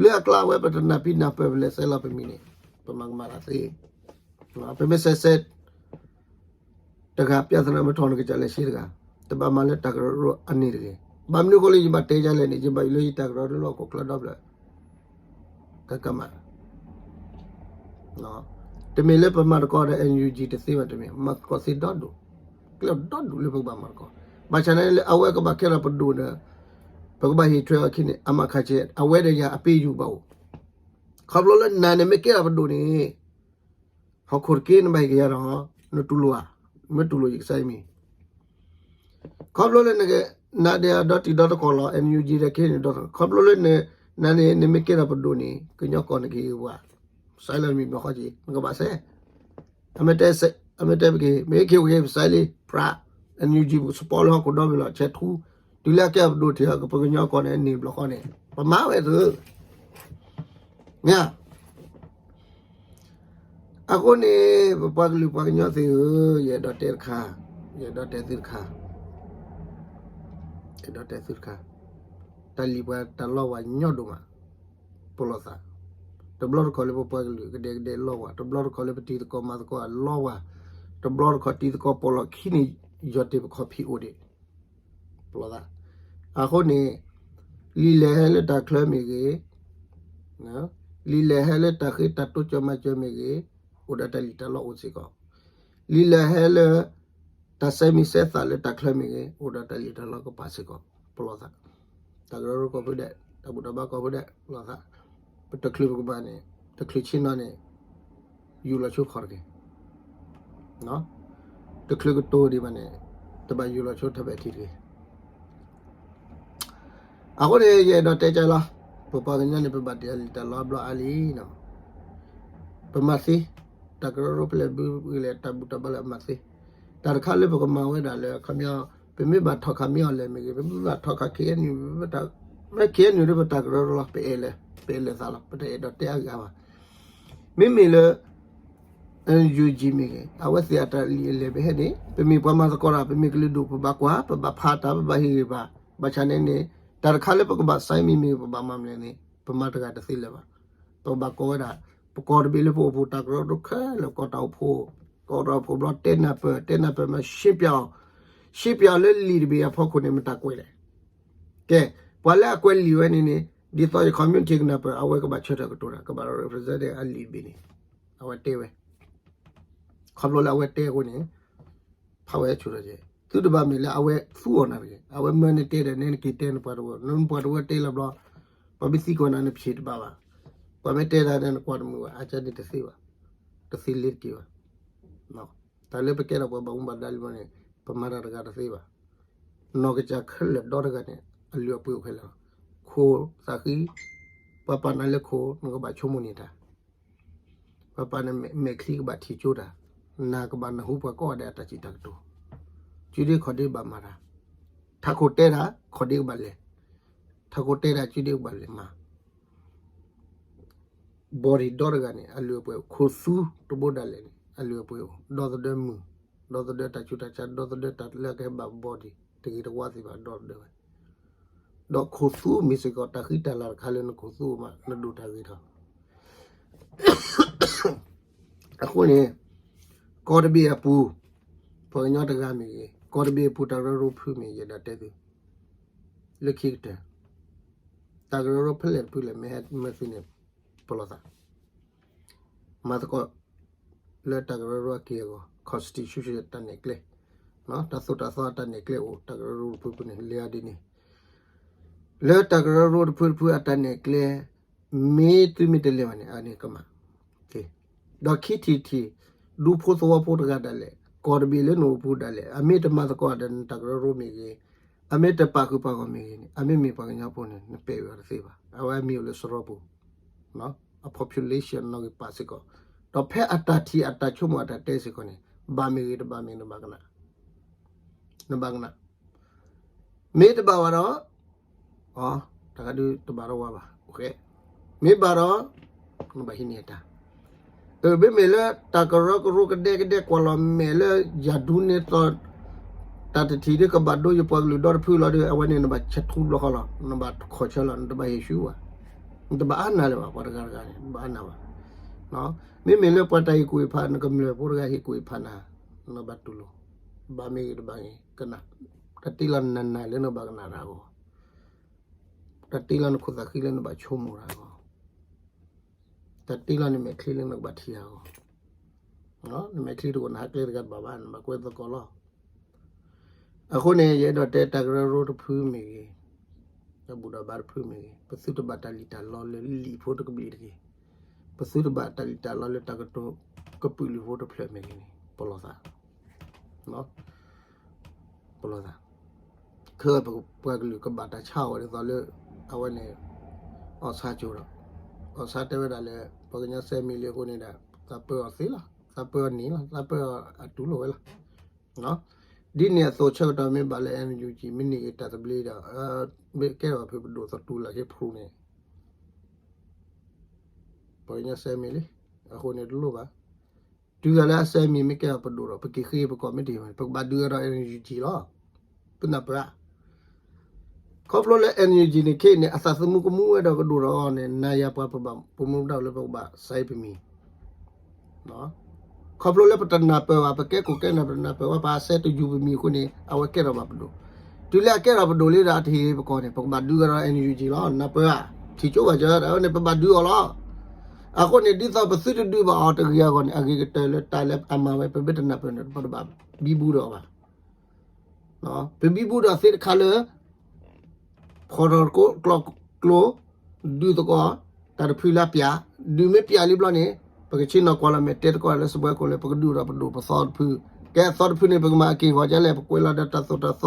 လၢအကျါဝဲပတနၢ်ပံနၢ်ပၢၢ်ပလဲၤစဲးလီၤပမံၤန့ၣ် ပမၤကမၣ်တၢ်သ့ ပမ့ၢ်စဲးစဲး တဂၤ ပြဿနာမ့ၢ်ထီၣ်န့ၣ် ကစၢ်လဲၤဆှၢတဂၤ, တဘၣ်မၤလၢတၢ်ကရၢကရိအန့ၢ်တဂ့ၤ. ဘၣ်မနုၤအဃိလၢယဘၣ်တဲယလဲၣ်န့ၣ် ယဘၣ်ယိၣ်လၢယတၢ်ကရၢကရိလၢဟီၣ်ခိၣ်ချၢဒီဖျၢၣ် ကကမၣ်, တမ့ၢ်လၢပမၤသကိးဒီး NUG တသ့ဘၣ်တမ့ၢ်, မၤသကိးသ့ဒီဒူၣ်, ကျဲဒီဒူၣ်လၢပကဘၣ်မၤသကိး, ဘၣ်ဆၣ်န့ၣ်လၢအဝဲကဘၣ်ကဲထီၣ်ပဒိၣ်ဒီး ပကဘၣ်ဟ့ၣ်ထွဲအီၤခံန့ၣ် အမ့ၢ်ခါဆဲး အဝဲဒီးယၤအပ့ၤယုၢ်ဘၣ်အိၣ်, ခီဖျိလၢနၤန့ၣ်မ့ၢ်ကဲထီၣ်ပဒိၣ်န့ၣ် ဟီၣ်ခိၣ်တက့ၢ် နဘၣ်ဟ့ၣ်ကယၤဒီး နတူၢ်လိာ်ဧါ, မ့ၢ်တူၢ်လိာ်ယကစၢ်အံၤမံၤ, ခီဖျိလၢနက, နၤဒီးဒီတံၤဒီသကိးလီၤ NUG ဒီး ခဲအံၤန့ၣ်ဒီသကိး ခီဖျိလၢန, နၤန့ၣ် နမ့ၢ်ကဲထီၣ်ပဒိၣ်န့ၣ် ကညီကီၢ်န့ၣ်ကဟ့ၣ်ပှၤ, စဲးလီၤမံၤဘျီဃီက့ၤ နကဘၣ်စဲး, အမ့ၢ်တဲ, အမ့ၢ်တဲပက့ၤ မ့ၢ်က့ၤအိၣ်က့ၤ ပစဲးလံ ပြး, NUG ပက support လၢဟီၣ်ခိၣ်ဒီဘ့ၣ်လီၤ ဆဲးထူ, တုၤလၢအကဲထီၣ်ပဒိၣ်ထံၣ် ပကညီကီၢ်န့ၣ်န့ၢ်ဘျီဃီန့ၣ် ပမၤဝဲသု မ့ၢ်ဧါ. အဃိန့ၣ် ပပှၤကလုာ်ပှၤကညီသ့ၣ်ဧၢ, ယအဲၣ်ဒိးတဲတခါ, ယအဲၣ်ဒိးတဲသုတခါ, ယအဲၣ်ဒိးတဲသုတခါ, တၢ်လံၣ်ပှၤတၢ်လီပှၤညီဒိၣ်မး, ပလီၢ်သး, တဘျီတခီၣ်လၢပပှၤကလုာ်ကဒဲကဒဲလီပှၤ, တဘျီတခီၣ်လၢပတံၤသကိးမၤသကိးလီပှၤ, တဘျီတခီၣ်တံၤသကိးပီၣ်လီၢ်ခံန့ၣ် ယီၢ်တ့ၢ်ပခီၣ်ဖံးအိၣ်ဒံး ပလီၢ်သး, အဃိန့ၣ် လံာ်လဲၢ်လၢတၢ်ချၢမ့ၢ်ဂ့ၤ, လံာ်လဲၢ်ဟဲလၢတၢ်ဃ့တၢ်တိစၢၤမၤစၢၤမ့ၢ်ဂ့ၤ, အိၣ်ဒီးတၢ်လံၣ်တၢ်လီအိၣ်စ့ၢ်ကီး, လံာ်လဲၢ်ဟဲလၢ တၢ်ဆဲးမံၤဆဲးသးလၢတၢ်ချၢမ့ၢ်ဂ့ၤ, အိၣ်ဒီးတၢ်လံၣ်တၢ်လီကပၤစ့ၢ်ကီး, ပလီၢ်သး, တၢ်ကရၢကရိကိးဖုဒဲး, တၢ်ဘူၣ်တၢ်ဘါကိးဖုဒဲး, ပလီၢ်သး, ပတချုးပကမၤန့ၣ်, တချုးဆ့ၣ်နီၤန့ၣ်, ယူၢ်လီၤဆိခီၣ်တက့ၢ်. တချုးကတိၤဒံးဘၣ်န့ၣ်, တဘၣ်ယူၢ်လီၤဆိထီၣ်ဖဲထံးတဂ့ၤ. အဃိန့ၣ် ယအဲၣ်ဒိးတဲကလီၤ, ပပှၤကညီန့ၣ် ပဘၣ်တ့ၢ်အလံာ်တၢ်လီအဘျီအါလံနီၤ, ပမၤသ့, တၢ်ကရၢကရိဖဲလဲၣ်ဘုဂ့ၤလဲၣ် တၢ်ဘူၣ်တၢ်ဘါလဲၣ်မၤသ့, တၢ်တခါလၢပကမၤဝဲဒၣ်လၢ ခီပညီ, ပမ့ၢ်ဘၣ်ထီၣ်ခးမ့ၢ်အီၤလဲၣ်မ့ၢ်ဂ့ၤ, ပမ့ၢ်ဘၣ်ထီၣ်ခး ခ့ၣ်အဲၣ်ယူၣ်, မ့ၢ် ခ့ၣ်အဲၣ်ယူၣ် ဒီးပတၢ်ကရၢကရိလီၤ, ပအဲၣ်လၢ, ပအဲၣ်လၢသးလီၤ, ပတအဲၣ်ဒိးတဲအဂၤဘၣ်. မ့မ့ၢ်လၢ ယူၢ်ကၠံမ့ၢ်ဂ့ၤ, အဝဲသ့ၣ်အတၢ်လံာ်အလဲၢ်ပဟဲန့ၣ်, ပမ့ၢ်ပှၤမၤသကိးတၢ်, ပမ့ၢ်ကလုာ်ဒူၣ် ပဘၣ်ကွၢ်, ပဘၣ်ဖးတၢ်, ပဘၣ်ဟ့ၣ်ဂံၢ်ဘါ, ဘၣ်ဆၣ်န့ၣ်န့ၣ်, တၢ်တခါလၢပကဘၣ် sign မ့ၢ်မ့ၢ် ပဘၣ်မၤမနုၤန့ၣ်, ပမၤတဂၤတသ့လၢၤဘၣ်. ပကဘၣ်ကိးဝဲဒၣ်, ပကီၢ်တဘ့ၣ်လၢပအိၣ်ဖှိၣ်တၢ်ကရၢကရိခဲလၢာ် ကီၢ်တၢ်အိၣ်ဖှိၣ်, ကီၢ်တၢ်အိၣ်ဖှိၣ်ဘျီတဲနၢ်ပၢၢ်, တဲနၢ်ပၢၢ်မၤရှင်းပြအီၤ, ရှင်းပြအီၤလၢလံာ်တဘ့ၣ်အဖီခိၣ်န့ၣ် မတၤကွဲးလဲၣ်. ကဲ, ပှၤလၢအကွဲးလံာ်ဝဲန့ၣ်န့ၣ်, ဒ်သိးယ community ကနၢ်ပၢၢ်, အဝဲကဘၣ်ဆၢထၢၣ်ကတိၤတၢ်, ကဘၣ် represent အလံာ်တဘ့ၣ်န့ၣ်, အဝဲတဲဝဲ, ခီဖျိလၢအဝဲတဲအဃိန့ၣ်, ဖးဝဲဆူၣ်ထီၣ်ကဲ, သုတဘၣ်မ့ၢ်လၢအဝဲသူအီၤနၤတဂ့ၤ, အဝဲမၢနတဲဒီး နဲနက့ၤတဲနပှၤတဝၢ, နပှၤတဝၢတဲလီၤဘျီ, ပှၤမ့ၢ်သံကွၢ်နၤနဖျ့တဘၣ်ဘၣ်, ပှၤမ့ၢ်တဲတၢ်ဒီးနကွၢ်တမုာ်ဘၣ်, အကန့ၣ်တသ့ဘၣ်, တသ့လ့ၤတက့ၤဘၣ်. တၢ်လၢပကဲထီၣ်ပှၤဘၣ်မူဘၣ်ဒါလံဘျီန့ၣ်, ပမၤတၢ်တဂၤတသ့ဘၣ်. နီၢ်ကစၢ်ခဲလၢာ်ဒီတဂၤန့ၣ် အလုၢ်အပှ့ၤအိၣ်ခဲလၢာ်လီၤ. ခိၣ်သးဃံ, ပှၤပာ်နၤလၢခိၣ် နကဘၣ်ဆိကမိၣ်န့ၢ်တၢ်, ပှၤပာ်နမဲာ်ချံကဘၣ်ထံၣ်ကၠိတၢ်, နကဘၣ်နၢ်ဟူပှၤကိးဂၤဒဲးအတၢ်စံးတၢ်ကတိၤ, စုဒ့ခီၣ်ဒ့ဘၣ်မၤတၢ်, ထးခိၣ်တဲတၢ် ခီၣ်ဒ့ကဘၣ်လဲၤ, ထးခိၣ်တဲတၢ် စုဒ့ကဘၣ်လဲၤမၤ body ဒီတဂၤန့ၣ် အလုၢ်အပှ့ၤအိၣ်, ခိၣ်သူတဘိဒၣ်လဲာ်န့ၣ် အလုၢ်အပှ့ၤအိၣ်, ဒီသဒၢမုၢ်, ဒီသဒၢတၢ်ဆူးတၢ်ဆါ, ဒီသဒၢတၢ်လၢအကဟဲဘၣ် body တဂ့ၤတဝါသ့ၣ်တဖၣ် ဒီသဒၢဝဲ, ဒီးခိၣ်သူမ့ၢ်စ့ၢ်ကီး တၢ်ဃံတၢ်လၤတခါလၢနခိၣ်သူမး နဒိၣ်တၢ်ဂ့ၤထီၣ်. အဃိန့ၣ် ကီၢ်တဘ့ၣ်အပူၤ, ပှၤကညီတဂၤမ့ၢ်ဂ့ၤ, ကီၢ်တဘ့ၣ်အပူၤ တၢ်ကရၢကရိဖုမ့ၢ်ဂ့ၤ ယအဲၣ်ဒိးတဲသု လၢခံကတၢၢ်, တၢ်ကရၢကရိဖဲလဲၣ်တဖုလဲၣ် မ့ၢ်ဟဲမၤသ့န့ၣ် ပလီၢ်သး, မၤသကိးလၢတၢ်ကရၢကရိအက့ၢ်အဂီၤ, constitution တၢ်နဲၣ်ကျဲ, တၢ်သိၣ်တၢ်သီအတၢ်နဲၣ်ကျဲအိၣ် တၢ်ကရၢကရိတဖုဖုန့ၣ် လဲၤအီၤဒ်န့ၣ်, လၢတၢ်ကရၢကရိတဖုတဖုအတၢ်နဲၣ်ကျဲ မ့ၢ်သုမ့ၢ်တလဲၤဘၣ်န့ၣ် အန့ၣ်ကမၣ်, ဒီးခံထံၣ်တထံၣ်, ဒူဖိသဝီဖိတဂၤဒၣ်လဲာ်, ကီၢ်တဘ့ၣ်လၢနအိၣ်ပူၤဒၣ်လဲာ်, အမ့ၢ်တမၤသကိးဒီးနတၢ်ကရၢကရိမ့ၢ်ဂ့ၤ, အမ့ၢ်တပာ်ဃုာ်ပာ်ဂီၢ်မ့ၢ်ဂ့ၤန့ၣ်, အမ့ၢ်မ့ၢ်ပှၤကညီဖိန့ၣ် နပဲာ်ဝဲအီၤတသ့ဘၣ်. အဝဲအမံၤအိၣ်လၢစရီပူၤ, အ population နီၣ်ဂံၢ်ပာ်စ့ၢ်ကီး, ဒီးဖဲအတၢ်ထံၣ်အတၢ်ဆိကမိၣ်အတၢ်တဲစ့ၢ်ကီးန့ၣ် ဘၣ်မ့ၢ်ဂ့ၤတဘၣ်မ့ၢ် နဘၣ်ကနၣ်, နဘၣ်ကနၣ် မ့ၢ်တဘၣ်ဝဲဒီး, အ, တၢ်ဂၤဒုးတဘၣ်ဒီးဝဲဘၣ်, မ့ၢ်ဘၣ်ဒီး နဘၣ်ဟံးန့ၢ်တၢ်, မ့မ့ၢ်လၢတၢ်ကရၢကရိကဒဲကဒဲကွၢ်လီၤမဲာ်လၢယၤဒူန့ၣ်သိး တၢ်တထံၣ်ဒ်ကဘၣ်ဒိယပှၤကလုာ်ဒီတဖုလီၤဒီး အဝဲန့ၣ်နဘၣ်ဆဲးထူဘျီဃီလီၤ, နဘၣ်ခီၣ်ဆၢလီၤ, နတဘၣ်ဟ့ၣ်ဆူဘၣ်, နတဘၣ်အါနၢ်လၢၤဘၣ်, ပှၤတဂၤတဂၤန့ၣ် နဘၣ်အါနၢ်ဘၣ်. မ့မ့ၢ်လၢပှၤတၢ်ဟ့ၣ်ကူၣ်ဟ့ၣ်ဖး နကမျၢၢ်ဖိတဂၤဟ့ၣ်ကူၣ်ဟ့ၣ်ဖးနၤ, နဘၣ်တူၢ်လိာ်, ဘၣ်မ့ၢ်ဂ့ၤတဘၣ်ဂ့ၤ ကနၣ်, တၢ်တ့လီၤနနၢ်လၢနဘၣ်ကနၣ်တၢ်အဂီၢ်, တၢ်တ့လီၤနခိၣ်သးဃံလၢနဘၣ်ဆိကမိၣ်တၢ်အဂီၢ်, တၢ်တ့လီၤနမဲာ်ချံလၢနကဘၣ်ထံၣ်တၢ်အဂီၢ်, နမဲာ်ချံတအိၣ် နဟးကျဲတဂၤတဘၣ်ဘၣ် နဘၣ်ကွဲသကိးလီၤ. အဃိန့ၣ် ယအဲၣ်ဒိးတဲတၢ်ကရၢကရိတဖုမ့ၢ်ဂ့ၤ, တၢ်ဘူၣ်တၢ်ဘါတဖုမ့ၢ်ဂ့ၤ, ပသုတဘၣ်တၢ်လံၣ်တၢ်လီလၢလံာ်ဖိတကဘျံးတက့ၢ်, ပသုတဘၣ်တၢ်လံၣ်တၢ်လီလၢတၢ်ကတိၤကပုာ်လုာ်ဖိတဖျၢၣ်မ့ၢ်ဂ့ၤန့ၣ် ပလီၢ်သး ပလီၢ်သး, ခဲအံၤပှၤကလုာ်ကဘၣ်တၢ်ဆါအီၤဒ်သိးလၢ အဝဲန့ၣ် အီၣ်ဆါကၠိဒီး အီၣ်ဆါတဲဝဲဒၣ်လၢ ပှၤကညီစဲမံၤလံအဃိန့ၣ်ဒီး သးပၢအီၤသ့လီၤ, သးပၢအီၤန့ၣ်လီၤ, သးပၢအီၤအတူၢ်လိာ်ဝဲလီၤ. ဒ်န့ၣ်အသိးဆၢကတီၢ်မ့ၢ်ဘၣ်လၢ NUG မ့ၢ်န့ၢ်က့ၤတၢ်သဘျ့ဒီး မ့ၢ်ကဲထီၣ်ဖုပဒိၣ်သတူၢ်လၢ်က့ၤဖရူန့ၣ် ပှၤကညီစဲမံၤလံ, အဃိန့ၣ်တလိၣ်ဘၣ်. တုၤဂၤလၢအစဲမံၤမ့ၢ်ကဲထီၣ်ပဒိၣ်ဒီး ပက့ၤဃ့ပကီၢ်မ့ၢ်တဟ့ၣ်ဘၣ်န့ၣ် ပကဘၣ်ဒုးအီၤဒီး NUG လီၤ. ပနၢ်ပၢၢ်ဧါ. ခီဖျိလၢ NUG န့ၣ်ခဲအံၤန့ၣ် အသးသမူကမူဝဲဒီးကဒိၣ်ထီၣ်အီၤန့ၣ် နၤယၤပှၤပဘၣ်ပမူဒါလၢပကဘၣ်စဲပမံၤ ခီဖျိလၢပတနၢ်ပၢၢ်ဘၣ် ပကဲခိၣ်ကဲနၢ်ပတနၢ်ပၢၢ်ဘၣ် ပှၤစဲတယူၤပမံၤအဃိန့ၣ် အဝဲကဲထီၣ်ဘၣ်ပဒိၣ်. တုၤလၢအကဲထီၣ်ပဒိၣ်လံဒီး အတဟ့ၣ်ပကီၢ်န့ၣ် ပကဘၣ်ဒုးကဒီး NUG လီၤ. နၢ်ပၢၢ်ဧါ. ထံၣ်ကၠိဘၣ်ကၠီဒီး အဝဲန့ၣ် ပဘၣ်ဒုးအီၤလီၤ. အဃိန့ၣ် ဒ်သိးပသုတဒုးဘၣ်အီၤတဂ့ၤအဂီၢ်န့ၣ် အဂ့ၤကတၢၢ်လၢတၢ်လၢအမၤဝဲ ပမ့ၢ်တနၢ်ပၢၢ်န့ၣ် ပတဘၣ်ဘံဘူဒီးအီၤဘၣ်. ပဘံဘူဒီးသ့တခါလၢ ဖီၣ်ထီၣ်ကျိ ကျိ ဒုးသကိး တၢ်တဖုလၢအပျၢ်, ဒုးမ့ၢ်ပျၢ်လံဘျီန့ၣ် ပကဆ့ၣ်နီၤကွၢ်လီၤမဲာ်တဲသကိးလၢစပွဲခိၣ်လၢ ပကဒုးဒီးပဒိၣ်ပသီတဖု, ကဲအသီတဖုန့ၣ် ပကမၤအက့ၢ်အဂီၤဒ်လဲၣ် ပကွဲးလီၤဒီးတၢ်သိၣ်တၢ်သီ,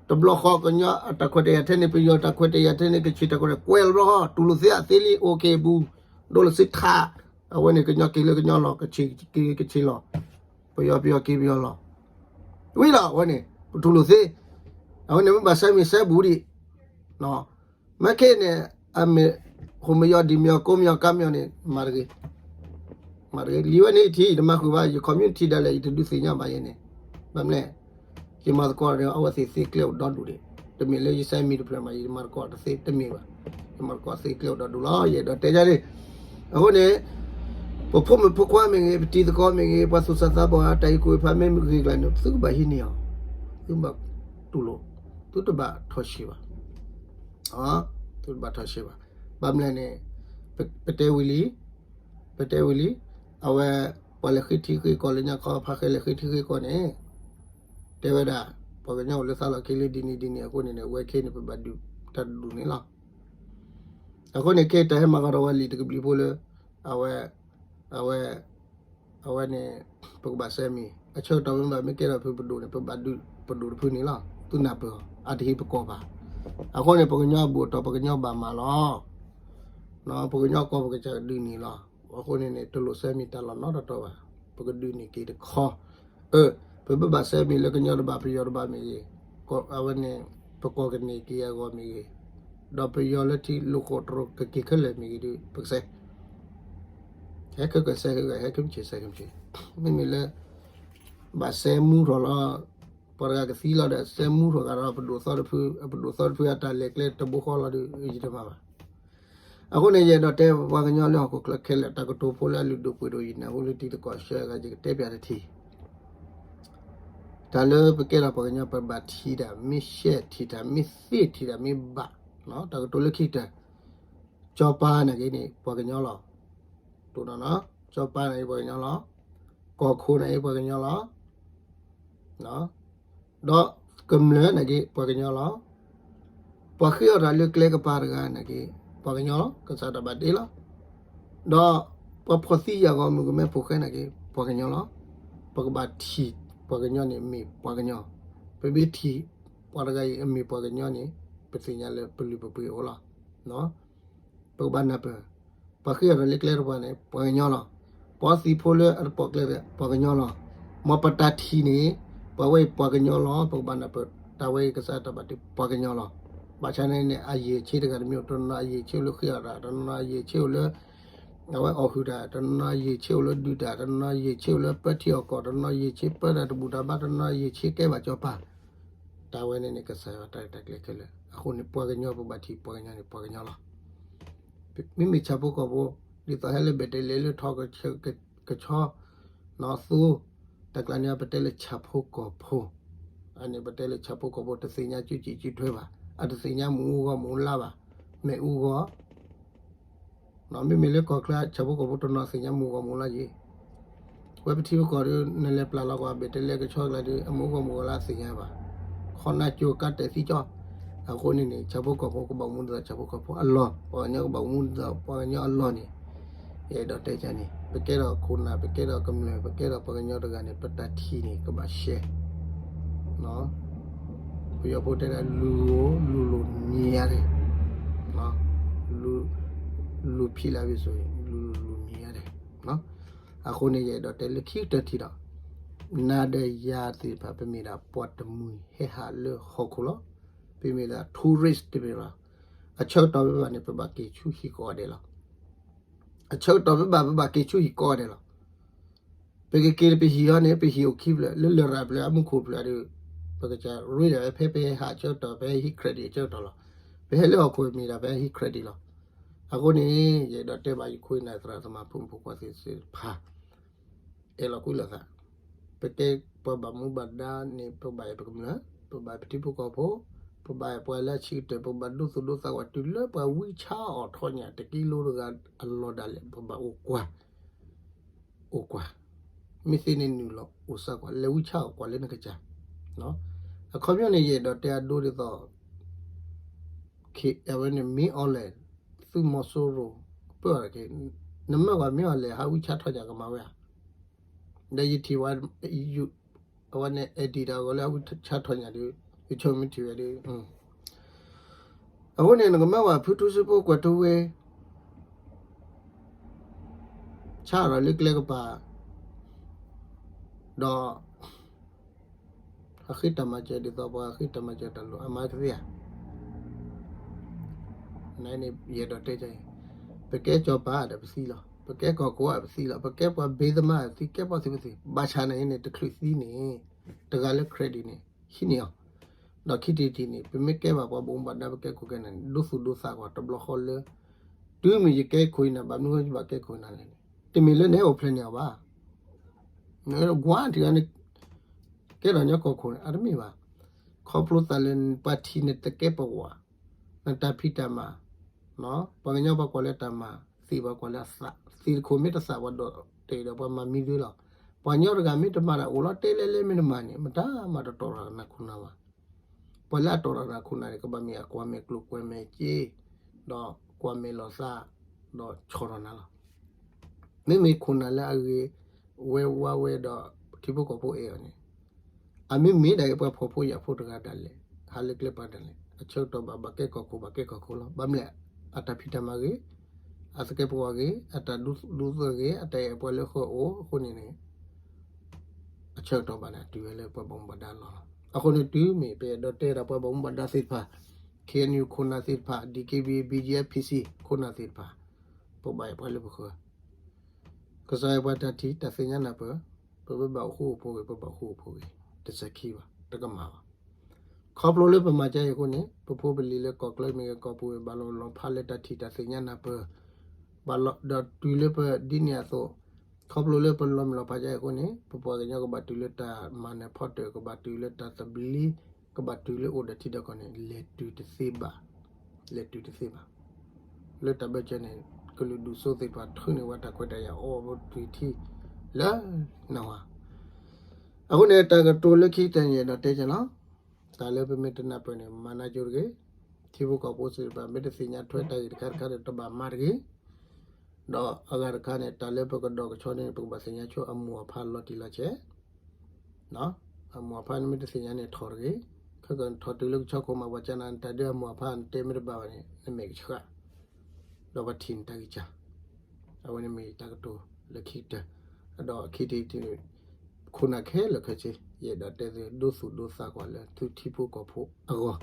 တဘျီဃီကညီတၢ်ခွဲးတၢ်ယာ်ထဲန့ၣ် ပယီၤတၢ်ခွဲးတၢ်ယာ်ထဲန့ၣ် ကဆံးတၢ်ခွဲးတၢ်ယာ် ကွဲးလီၤဘျီဃီ တူၢ်လိာ်သ့အသ့လံ အိၣ်က့ၤဘူး, ဒိၣ်လၢစ့ထး, အဝဲန့ၣ်ကညီက့ၤလၢကညီလီၤ ကဆံးက့ၤကဆံးလီၤ, ပယီၤပယီၤက့ၤပယီၤလီၤ ဝံၤလီၤ အဝဲန့ၣ် ပတူၢ်လိာ်သ့, အဝဲန့ၣ်မ့ၢ်ဘၣ်စဲမံၤစဲဘူးဒံး, မ့ၢ်ခဲန့ၣ် အမ့ၢ် ဟိၣ်မယီၤဒံၣ်မယီၤကိးမယီၤကါမယီၤန့ၣ် မၤတဂ့ၤ, မၤတဂ့ၤ လံဝဲန့ၣ်ယထံၣ် ယတမၤဃုာ်ဘၣ် ယ community ဒၣ်လဲာ်ယတဒုးသ့ၣ်ညါဘၣ်ယဲန့ၣ်, ဘၣ်မနုၤလဲၣ်, ယမၤသကိးဒီးအဝဲသ့ၣ်သ့ကျဲအိၣ်ဒီဒူၣ်ဒံး, တမ့ၢ်လၢယစဲမံၤတဖျၢၣ်မး ယမၤသကိးတသ့တမ့ၢ်ဘၣ်, ယမၤသကိးသ့ကျဲအိၣ်ဒီဒူၣ်လီၤ ယအဲၣ်ဒိးတဲဒ်န့ၣ်, အဃိန့ၣ် ပဖိမုၣ်ဖိခွါမ့ၢ်ဂ့ၤ ပတံၤသကိးမ့ၢ်ဂ့ၤ ပှၤသူၣ်စၢ်သးဘီၣ် တၢ်အံၤကွံာ်ဖးမ့ၢ်ဂ့ၤကျါန့ၣ် သုကဘၣ်ဟံးန့ၢ်အီၤ, သုကဘၣ်တူၢ်လိာ်, သုတဘၣ်ထီၣ်ဆံးဘၣ်, သုတဘၣ်ထီၣ်ဆံးဘၣ်, ဘၣ်မနုၤလဲၣ်န့ၣ် ပတဲဝံၤလံ, ပတဲဝံၤလံ, အဝဲ ပှၤလဲၤဃ့ထံဃ့ကီၢ်လၢညါခီ ဖါဃဲလဲၤဃ့ထံဃ့ကီၢ်န့ၣ် တဲဝဲဒၣ် ပှၤကညီအိၣ်လၢသးလီၢ်ခံလၢဒ်န့ၣ်ဒ်န့ၣ် အဃိန့ၣ်န့ၣ် အဝဲခဲန့ၣ် ပဘၣ်ဒုးတၢ်တဒူၣ်န့ၣ်လီၤ. အဃိန့ၣ် ခဲတၢ်ဟဲမၤဃီၤဒီးဝဲလံာ်တကဘျံးဖိလၢ အဝဲ အဝဲ အဝဲန့ၣ် ပကဘၣ်စဲမံၤ အဆၢကတီၢ်မ့ၢ်ဘၣ်မ့ၢ်ကဲထီၣ်ဖုပဒိၣ်န့ၣ် ပဘၣ်ဒုးပဒိၣ်တဖုန့ၣ်လီၤ. သုနၢ်ပၢၢ်အီၤ အတဟ့ၣ်ပကီၢ်ဘၣ်. အဃိန့ၣ် ပှၤကညီအဘူၣ်အတီၢ် ပှၤကညီဘၣ်မၤလီၤ. ပှၤကညီကီၢ်ပကစၢ်ကဒုးန့ၢ်လီၤ. အဃိန့ၣ်န့ၣ် တလိၣ်စဲမံၤတၢ်လီၢ်နီတတီၤဘၣ်. ပကဒုးန့ၢ်က့ၤတခီ အၢ ပမ့ၢ်ဘၣ်စဲမံၤလၢကညီတဘ့ၣ်ပယီၤတဘ့ၣ်မ့ၢ်ဂ့ၤ, အဝဲန့ၣ် ပကီၢ်ကန့ၢ်က့ၤအဂီၢ်မ့ၢ်ဂ့ၤ, ဒီးပယီၤလၢထံလိာ်ဃိးတရိၤကက့ၤခဲလၢာ်မ့ၢ်ဂ့ၤဒီး ပကစဲ ဟဲခဲကစဲ ဟဲခဲမုၢ်ဆ့ၣ်စဲခဲမုၢ်ဆ့ၣ်, မ့မ့ၢ်လၢ ဘၣ်စဲမူထီၣ်လီၤ, ပှၤတဂၤကသံလီၤဒီး စဲမူထီၣ်ကဒီးပဒိၣ်သီတဖု, ပဒိၣ်သီတဖုအတၢ်လဲၤကျဲတဘိဃီလီၤဒီး ယတမၤဘၣ်. အဃိန့ၣ် ယအဲၣ်ဒိးတဲပှၤကညီလၢဟီၣ်ခိၣ်ချၢခဲလၢာ် တၢ်ကတိၤဖိလၢအလုၢ်ဒိၣ်ပှ့ၤဒိၣ် ယနၢ်ဟူလၢတံၤသကိးဆှၢဂၤ ယကတဲပျးတထံၣ် တၢ်လၢပကဲထီၣ်ပှၤကညီ ပဘၣ်ထံၣ်တၢ် မ့ၢ်ရှဲထံၣ်တၢ် မ့ၢ်သ့ထံၣ်တၢ် မ့ၢ်ဘၣ်, တၢ်ကတိၤလၢခံကတၢၢ်, စီၤပၤနာ်က့န့ၣ် ပှၤကညီလီၤ. တိၢ်နီၣ်နီၣ်, စီၤပၤနာ်က့ပှၤကညီလီၤ. ကီၢ်ခိၣ်နာ်က့ပှၤကညီလီၤ. ဒီးကမျၢၢ်နာ်က့ ပှၤကညီလီၤ. ပှၤဃ့အီၣ်တၢ်လၢကျဲကပၤတဂၤနာ်က့ ပှၤကညီလီၤ, ကစၢ်တၢ်ဘၣ်တ့လီၤ. ဒီးပှၤဖှီၣ်သံယာ်ဂီၤမုၢ်ကမဲဖိဃဲနာ်က့ ပှၤကညီလီၤ. ပကဘၣ်ထံၣ်ပှၤကညီန့ၣ်မ့ၢ်ပှၤကညီ, ပမ့ၢ်ထံၣ်ပှၤတဂၤအံၤအမ့ၢ်ပှၤကညီန့ၣ် ပသ့ၣ်ညါလၢပလုၢ်ပပှ့ၤအိၣ်လီၤ. ပကဘၣ်နၢ်ပၢၢ်, ပှၤဃ့အီၣ်တၢ်လၢကျဲတပၤန့ၣ် ပှၤကညီလီၤ. ပှၤသံၣ်ဖိလၢအတပိာ်ကျဲ ပှၤကညီလီၤ. မ်ပတၢ်ထံၣ်န့ၣ် ပှၤဝဲအံၤပှၤကညီလီၤ. ပကဘၣ်နၢ်ပၢၢ် တၢ်ဝဲအံၤကစၢ်တၢ်ဘၣ်တ့ ပှၤကညီလီၤ. ဘၣ်ဆၣ်န့ၣ်န့ၣ် အယံာ်ဆ့တဂၤတမံၤ တနီၤအယံာ်ဆ့အိၣ်လၢဃ့အီၣ်တၢ်, တနီၤအယံာ်ဆ့အိၣ်လၢ အဝဲအီၣ်ဟုၣ်တၢ်, တနီၤအယံာ်ဆ့အိၣ်လၢဒုးတၢ်, တနီၤအယံာ်ဆ့အိၣ်လၢပၢထံအီၣ်ကီၢ်, တနီၤအယံာ်ဆ့ပၢတၢ်တဘူၣ်တၢ်ဘါ, တနီၤအယံာ်ဆ့ကဲဘၣ်စီၤပၤ. တၢ်ဝဲန့ၣ်န့ၣ် ကစၢ်ယွၤတၢ်ရဲၣ်တၢ်ကျဲၤခဲလၢာ်. အဃိန့ၣ် ပှၤကညီပဘၣ်ထံၣ်ပှၤကညီန့ၣ် ပှၤကညီလီၤ. မ့မ့ၢ်ဆၣ်ဖိကီၢ်ဖိ ဒ်သိးဟဲလၢဘဲၣ်တဲလဲလၢထီ ကဆီ နီၢ်သိ တၢ်ကျါန့ၣ် ပတဲလၢဆၣ်ဖိကီၢ်ဖိ, အန့ၣ်ပတဲလၢဆၣ်ဖိကီၢ်ဖိ တသ့ၣ်ညါစုစ့ၣ်စုထွဲဘၣ်, အတသ့ၣ်ညါမ့ၣ်အူဂီၤမ့ၣ်အူလါဘၣ်, မ့ၣ်အူဂီၤ မ့မ့ၢ်လၢကီၢ်ချၢ ဆၣ်ဖိကီၢ်ဖိတနီၤသ့ၣ်ညါမ့ၣ်အူဂီၤမ့ၣ်အူလါယ့ၤ, ဝဲပထံပကီၢ်ဒီး နလဲၤပျၢ်လီၤကွၢ် ဘဲၣ်တဲလဲကဆီကျါဒီး အမ့ၣ်အူဂီၤမ့ၣ်အူလါသ့ၣ်ညါဘၣ်, ခီနၢ်ကၠိကါတဲာ်သံကၠီ, အဃိန့ၣ်န့ၣ် ဆၣ်ဖိကီၢ်ဖိကဘၣ်မူဒ်သိးဆၣ်ဖိကီၢ်ဖိအလီၢ်, ပှၤကညီကဘၣ်မူဒ်သိးပှၤကညီအလီၢ်န့ၣ် ယအဲၣ်ဒိးတဲန့ၣ် ပကဲထီၣ်ခိၣ်နၢ် ပကဲထီၣ်ကမျၢၢ် ပကဲထီၣ်ပှၤကညီတဂၤန့ၣ် ပတၢ်ထံၣ်န့ၣ် ကဘၣ်ရှဲ, ပယီၤဖိတဲဒၣ် လူၤဧိၤ လူၤလိာ်မံၤယါဒဲး, လူၤ လူၤဖံးလၢအဘ့ၣ်စိၤ လူၤလိာ်လူၤမံၤယါဒဲး, အဃိန့ၣ် ယအဲၣ်ဒိးတဲလၢခံကတၢၢ်ထံၣ်ဒီး နၤဒီးယၤသ့ၣ်တဖၣ် ပမ့ၢ်ဒၣ်ပှၤတမှံၤဟဲဟးလၢဟီၣ်ခိၣ်လီၤ, ပမ့ၢ်ဒၣ် tourist တမ့ၢ်လီၤ, အဆၢကတီၢ်မ့ၢ်ဘၣ်န့ၣ် ပဘၣ်က့ၤဆူဟံၣ်ကိးဂၤဒဲးလီၤ. အဆၢကတီၢ်မ့ၢ်ဘၣ် ပဘၣ်က့ၤဆူဟံၣ်ကိးဂၤဒဲးလီၤ. ပကက့ၤပဟံၣ်အီၤန့ၣ် ပဟံၣ်အိၣ်ခံဖျၢၣ် လၢလရာ်ဖျၢၣ် အမူခိၣ်ဖျၢၣ်ဒီး ပကစၢ်ရ့ဒီး ဖဲပဟဲဟးဆၢကတီၢ် ပဟဲဟံး credit အဆၢကတီၢ်လီၤ. ပဟဲလၢဟီၣ်ခိၣ်မ့ၢ်ဒၣ် ပဟဲဟံး credit လီၤ. အဃိန့ၣ် ယအဲၣ်ဒိးတဲဘၣ်ယခိၣ်ယနၢ်သရၣ်သမါဖိမုၣ်ဖိခွါသ့ၣ်တဖၣ် အဲၣ်လီၤကွံလိာ်သး, ပကဲပှၤဘၣ်မူဘၣ်ဒါန့ၣ် ပဘၣ်အဲၣ်ပကမျၢၢ်, ပဘၣ်အဲၣ်ပထံဖိကီၢ်ဖိ, ပ ပဘၣ်ပှၤလၢအဆံးကတၢၢ် ပဘၣ်ဒိသူၣ်ဒိသးကွၢ် တုၤလၢပှၤဝံဆါအီၤထီၣ်ညၣ် တကံလိတဂၤအလီၢ်ဒၣ်လဲာ် ပဘၣ်အိၣ်ကွၢ် အိၣ်ကွၢ်, မ့ၢ်သ့န့ၣ်နုာ်လီၤအိၣ်စးကွၢ် လဲၤဝံဆါအီၤကွၢ်လၢနကစၢ်, အခီပညီန့ၣ် ယအဲၣ်ဒိးတဲအဒိဒ်သိး အဝဲန့ၣ် မ့ၢ်အီၤလဲၣ် သုးမီၤစိရိၤ ပၢၢ်အီၤတက့ၢ်, နမၢကွၢ်မ့ၢ်အီၤလဲၣ် ဟးဝံဆါထီၣ်ညၣ်ကမၤဝဲဧါ, ဒီးယထံၣ်ဝဲ အဝဲန့ၣ် edit တၢ်ဂီၤလၢဟးဝံဆါထီၣ်ညၣ်ဒီး ယဆိကမိၣ်ထံၣ်ဝဲဒီး အဃိန့ၣ် နကမၢဝဲဖုထူစ့ဖိကွဲးထူဝ့ ဆါထီၣ်လၢကျဲကပၤ ဒီး အဃ့တၢ်မၤစၢၤဒ်သိးပှၤဃ့တၢ်မၤစၢၤတၢ်လိၣ် အမၤကသ့ဧါ. န့ၣ် ယအဲၣ်ဒိးတဲ ပကဲစီၤပၤဒီးပသံလီၤ, ပကဲကီၢ်ခိၣ်ဒီးပသံလီၤ, ပကဲပှၤဘ့သးမါဒီးပသံ, ကဲပှၤသံပသံ, ဘၣ်ဆၣ်န့ၣ်န့ၣ် တချုးသံန့ၣ် တဂၤလၢ credit န့ၣ် ဟံးန့ၢ်အီၤ, ဒီးခံထံၣ်တထံၣ်န့ၣ် ပမ့ၢ်ကဲဘၣ်ပှၤဘၣ်မူဘၣ်ဒါ ပကဲခိၣ်ကဲနၢ်န့ၣ် ဒိသူၣ်ဒိသးကွၢ်တဘျီဃီလၢ တုၤမ့ၢ်ယကဲခိၣ်ယနၢ် ဘၣ်မနုၤဃိယဘၣ်ကဲခိၣ်ယနၢ်လဲၣ်န့ၣ် တမ့ၢ်လၢနအိၣ်ဖျဲၣ်န့ၢ်အီၤဘၣ်. နကွၢ်ထံၣ်န့ၣ် ကဲထီၣ်ညီကီၢ်ခိၣ်န့ၣ် အတမ့ၢ်ဘၣ်. ခီဖျိသးလၢပှၤထံၣ်နတကဲပဝး, နတၢ်ဖံးတၢ်မၤ, ပှၤကညီပှၤကွၢ်လၢတၢ်မၤ, သ့ၣ်ပှၤကွၢ်လၢအသး, သ့ၣ်တခိၣ်မ့ၢ်တသးပှၤဒိးတ့ၢ်ဒီးပှၤမၤမံဒုလီၤ. ပှၤကညီတဂၤမ့ၢ်တမၤတၢ်အိၣ်လီၤတဲလဲၣ်လဲၣ်မ့ၢ်တမၤန့ၣ် မတၤမၤတတီၢ်ထီၣ်နၤခိၣ်နၢ်ဘၣ်. ပှၤလၢအတီၢ်ထီၣ်နၤခိၣ်နၢ်န့ၣ် ကဘၣ်မ့ၢ်အကွၢ်မဲာ်ကျိၤကွၢ်မဲာ်စ့, ဒီးကွၢ်မဲာ်လီၤသး, ဒီးဆီၣ်ထီၣ်နၤလီၤ. မ့မ့ၢ်ခိၣ်နၢ်လၢအဂ့ၤဝဲဝါဝဲဒီး ထံဖိကီၢ်ဖိအဲၣ်အီၤန့ၣ် အမ့မ့ၢ်ဒၣ်အံၤပှၤဖှီၣ်ဖိယာ်ဖိတဂၤဒၣ်လဲာ် ဟးလၢကျဲပၤဒၣ်လဲာ် အဆၢကတီၢ်ဘၣ် ဘၣ်ကဲကီၢ်ခိၣ် ဘၣ်ကဲကီၢ်ခိၣ်လီၤ. ဘၣ်မနုၤလဲၣ် အတၢ်ဖံးတၢ်မၤဂ့ၤ, အသကဲးပဝးဂ့ၤ, အတၢ်ဒူသၢဂ့ၤ, အတၢ်အဲၣ်ပှၤလၢဃၢၤအိၣ်အဃိန့ၣ်န့ၣ် အဆၢကတီၢ်ဘၣ်န့ၣ် အတုၤဝဲလၢပှၤဘၣ်မူဘၣ်ဒါအလီၢ်လီၤ. အဃိန့ၣ်တုၤမ့ၢ် ပအဲၣ်ဒိးတဲဒၣ်ပှၤဘၣ်မူဘၣ်ဒါသ့ၣ်တဖၣ်, K N U ခိၣ်နၢ်သ့ၣ်တဖၣ်, D K B A, B G F, P C ခိၣ်နၢ်သ့ၣ်တဖၣ်, ပဘၣ်အဲၣ်ပှၤလၢပဃၢၤ ကစၢ်ယွၤပှၤတၢ်ထံၣ်တၢ်သ့ၣ်ညါနၢ်ပၢၢ်, ပဘၣ်အိၣ်ဃူအိၣ်ဖိးဂ့ၤ, ပဘၣ်အိၣ်ဃူအိၣ်ဖိးဂ့ၤ, တစဲးခံဘၣ်, တကမၣ်ဘၣ်. ခီဖျိလၢပမၤကဲအံၤအဃိန့ၣ် ပဖိပလံၤလၢကီၢ်ချၢမ့ၢ်ဂ့ၤ ကီၢ်ပူၤမ့ၢ်ဂ့ၤ ဘၣ်လီၤလီၤဖးလၢတၢ်ထံၣ်တၢ်သ့ၣ်ညါနၢ်ပၢၢ်, ဘၣ်လီၤဒီးတုၤလၢပဒ်န့ၣ်အသိး, ခီဖျိလၢပလီၤမုၢ်လီၤဖးကဲအံၤအဃိန့ၣ် ပပှၤကညီကဘၣ်တုၤလၢတၢ်မၤနၢၤဖီတၢၣ်, ကဘၣ်တုၤလၢတၢ်သဘျ့, ကဘၣ်တုၤလၢအိၣ်ဒီးထံဒီးကီၢ်န့ၣ် လဲၤတုၤတသ့ဘၣ်, လဲၤတုၤတသ့ဘၣ်. လၢတၢ်ဘၢၣ်စၢၤန့ၣ် ကလုာ်ဒူၣ်စိသ့ၣ်တဖၣ်ထုးန့ၢ်ဝဲတၢ်ခွဲးတၢ်ယာ်အီၤပတုၤထံလၢနဝၤ. အဃိန့ၣ် တၢ်ကတိၤလၢခံကတၢၢ်န့ၣ် ယအဲၣ်ဒိးတဲက့ၤလီၤ. တၢ်လၢပမ့ၢ်တနၢ်ပၢၢ်န့ၣ် မၤနၢၤကၠိတဂ့ၤ, ထံဖိကီၢ်ဖိသ့ၣ်တဖၣ် မ့ၢ်တသ့ၣ်ညါထွဲတၢ်ဂ့ၢ်တခါတခါဒီး တဘၣ်မၤတဂ့ၤ. ဒီးအဂၤတခါန့ၣ် တၢ်လၢပကဒီးကဆီန့ၣ် ပကဘၣ်သ့ၣ်ညါဆိအမိၢ်အဖါလီၤတံၢ်လီၤဆဲး အမိၢ်အဖါန့ၣ်မ့ၢ်တသ့ၣ်ညါန့ၣ် ထီၣ်တဂ့ၤ, ခဲကထီၣ်တုၤလၢကဆီခိၣ်မး ပှၤကနၣ်နတၢ်ဒုးအမိၢ်အဖါ နတဲမ့ၢ်တဘၣ်ဘၣ်န့ၣ် နမဲာ်ကဆှး, ဒီးပှၤထံၣ်နတၢ်ဂံၢ်စၢ်, အဝဲန့ၣ်မ့ၢ်တၢ်ကတိၤလၢခံကတၢၢ်, ဒီးခံထံၣ်တထံၣ်န့ၣ် ခိၣ်နၢ်ခဲလၢာ်ခဲဆ့ ယအဲၣ်ဒိးတဲသု ဒိသူၣ်ဒိသးကွၢ်လၢသုထံဖိကီၢ်ဖိအဂီၢ်,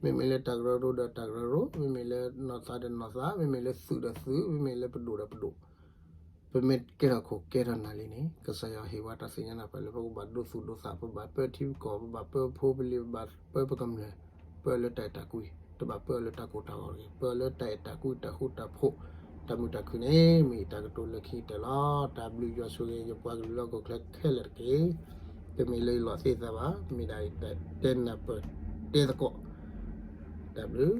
မ့မ့ၢ်လၢတၢ်ကရၢကရိဒီးတၢ်ကရၢကရိ, မ့မ့ၢ်လၢနီၢ်သးဒီးနီၢ်သး, မ့မ့ၢ်လၢသုးဒီးသုး, မ့မ့ၢ်လၢပဒိၣ်ဒီးပဒိၣ် ပမ့ၢ်ကဲထီၣ်ခိၣ်ကဲထီၣ်နၢ်လံန့ၣ် ကစၢ်ယွၤဟ့ၣ်ဝဲတၢ်သ့ၣ်ညါနၢ်ပၢၢ်လၢပကဘၣ်ဒိသူၣ်ဒိသး, ပဘၣ်ပၢထံကီၢ်, ပဘၣ်ပၢဖိပလံၤ, ပဘၣ်ပၢပကမျၢၢ်, ပၢလၢတၢ်အဲၣ်တၢ်ကွံ, တဘၣ်ပၢလၢတၢ်ကိၢ်တၢ်ဂီၤတဂ့ၤ, ပၢလၢတၢ်အဲၣ်တၢ်ကွံ တၢ်ဃူတၢ်ဖိး, တၢ်မုာ်တၢ်ခုၣ်န့ၣ် မ့ၢ်တၢ်ကတိၤလၢခံကတၢၢ်လီၤ. တၢ်ဘျုးယွၤဆိၣ်ဂ့ၤ ယပှၤကလုာ်လၢဟီၣ်ခိၣ်ချၢခဲလၢာ်တက့ၢ်. တမ့ၢ်လၢယလီၤသ့ၣ်သးဘၣ်, မ့ၢ်ဒၣ်ယတဲနၢ်ပၢၢ်တဲသကိး, တၢ်ဘျုး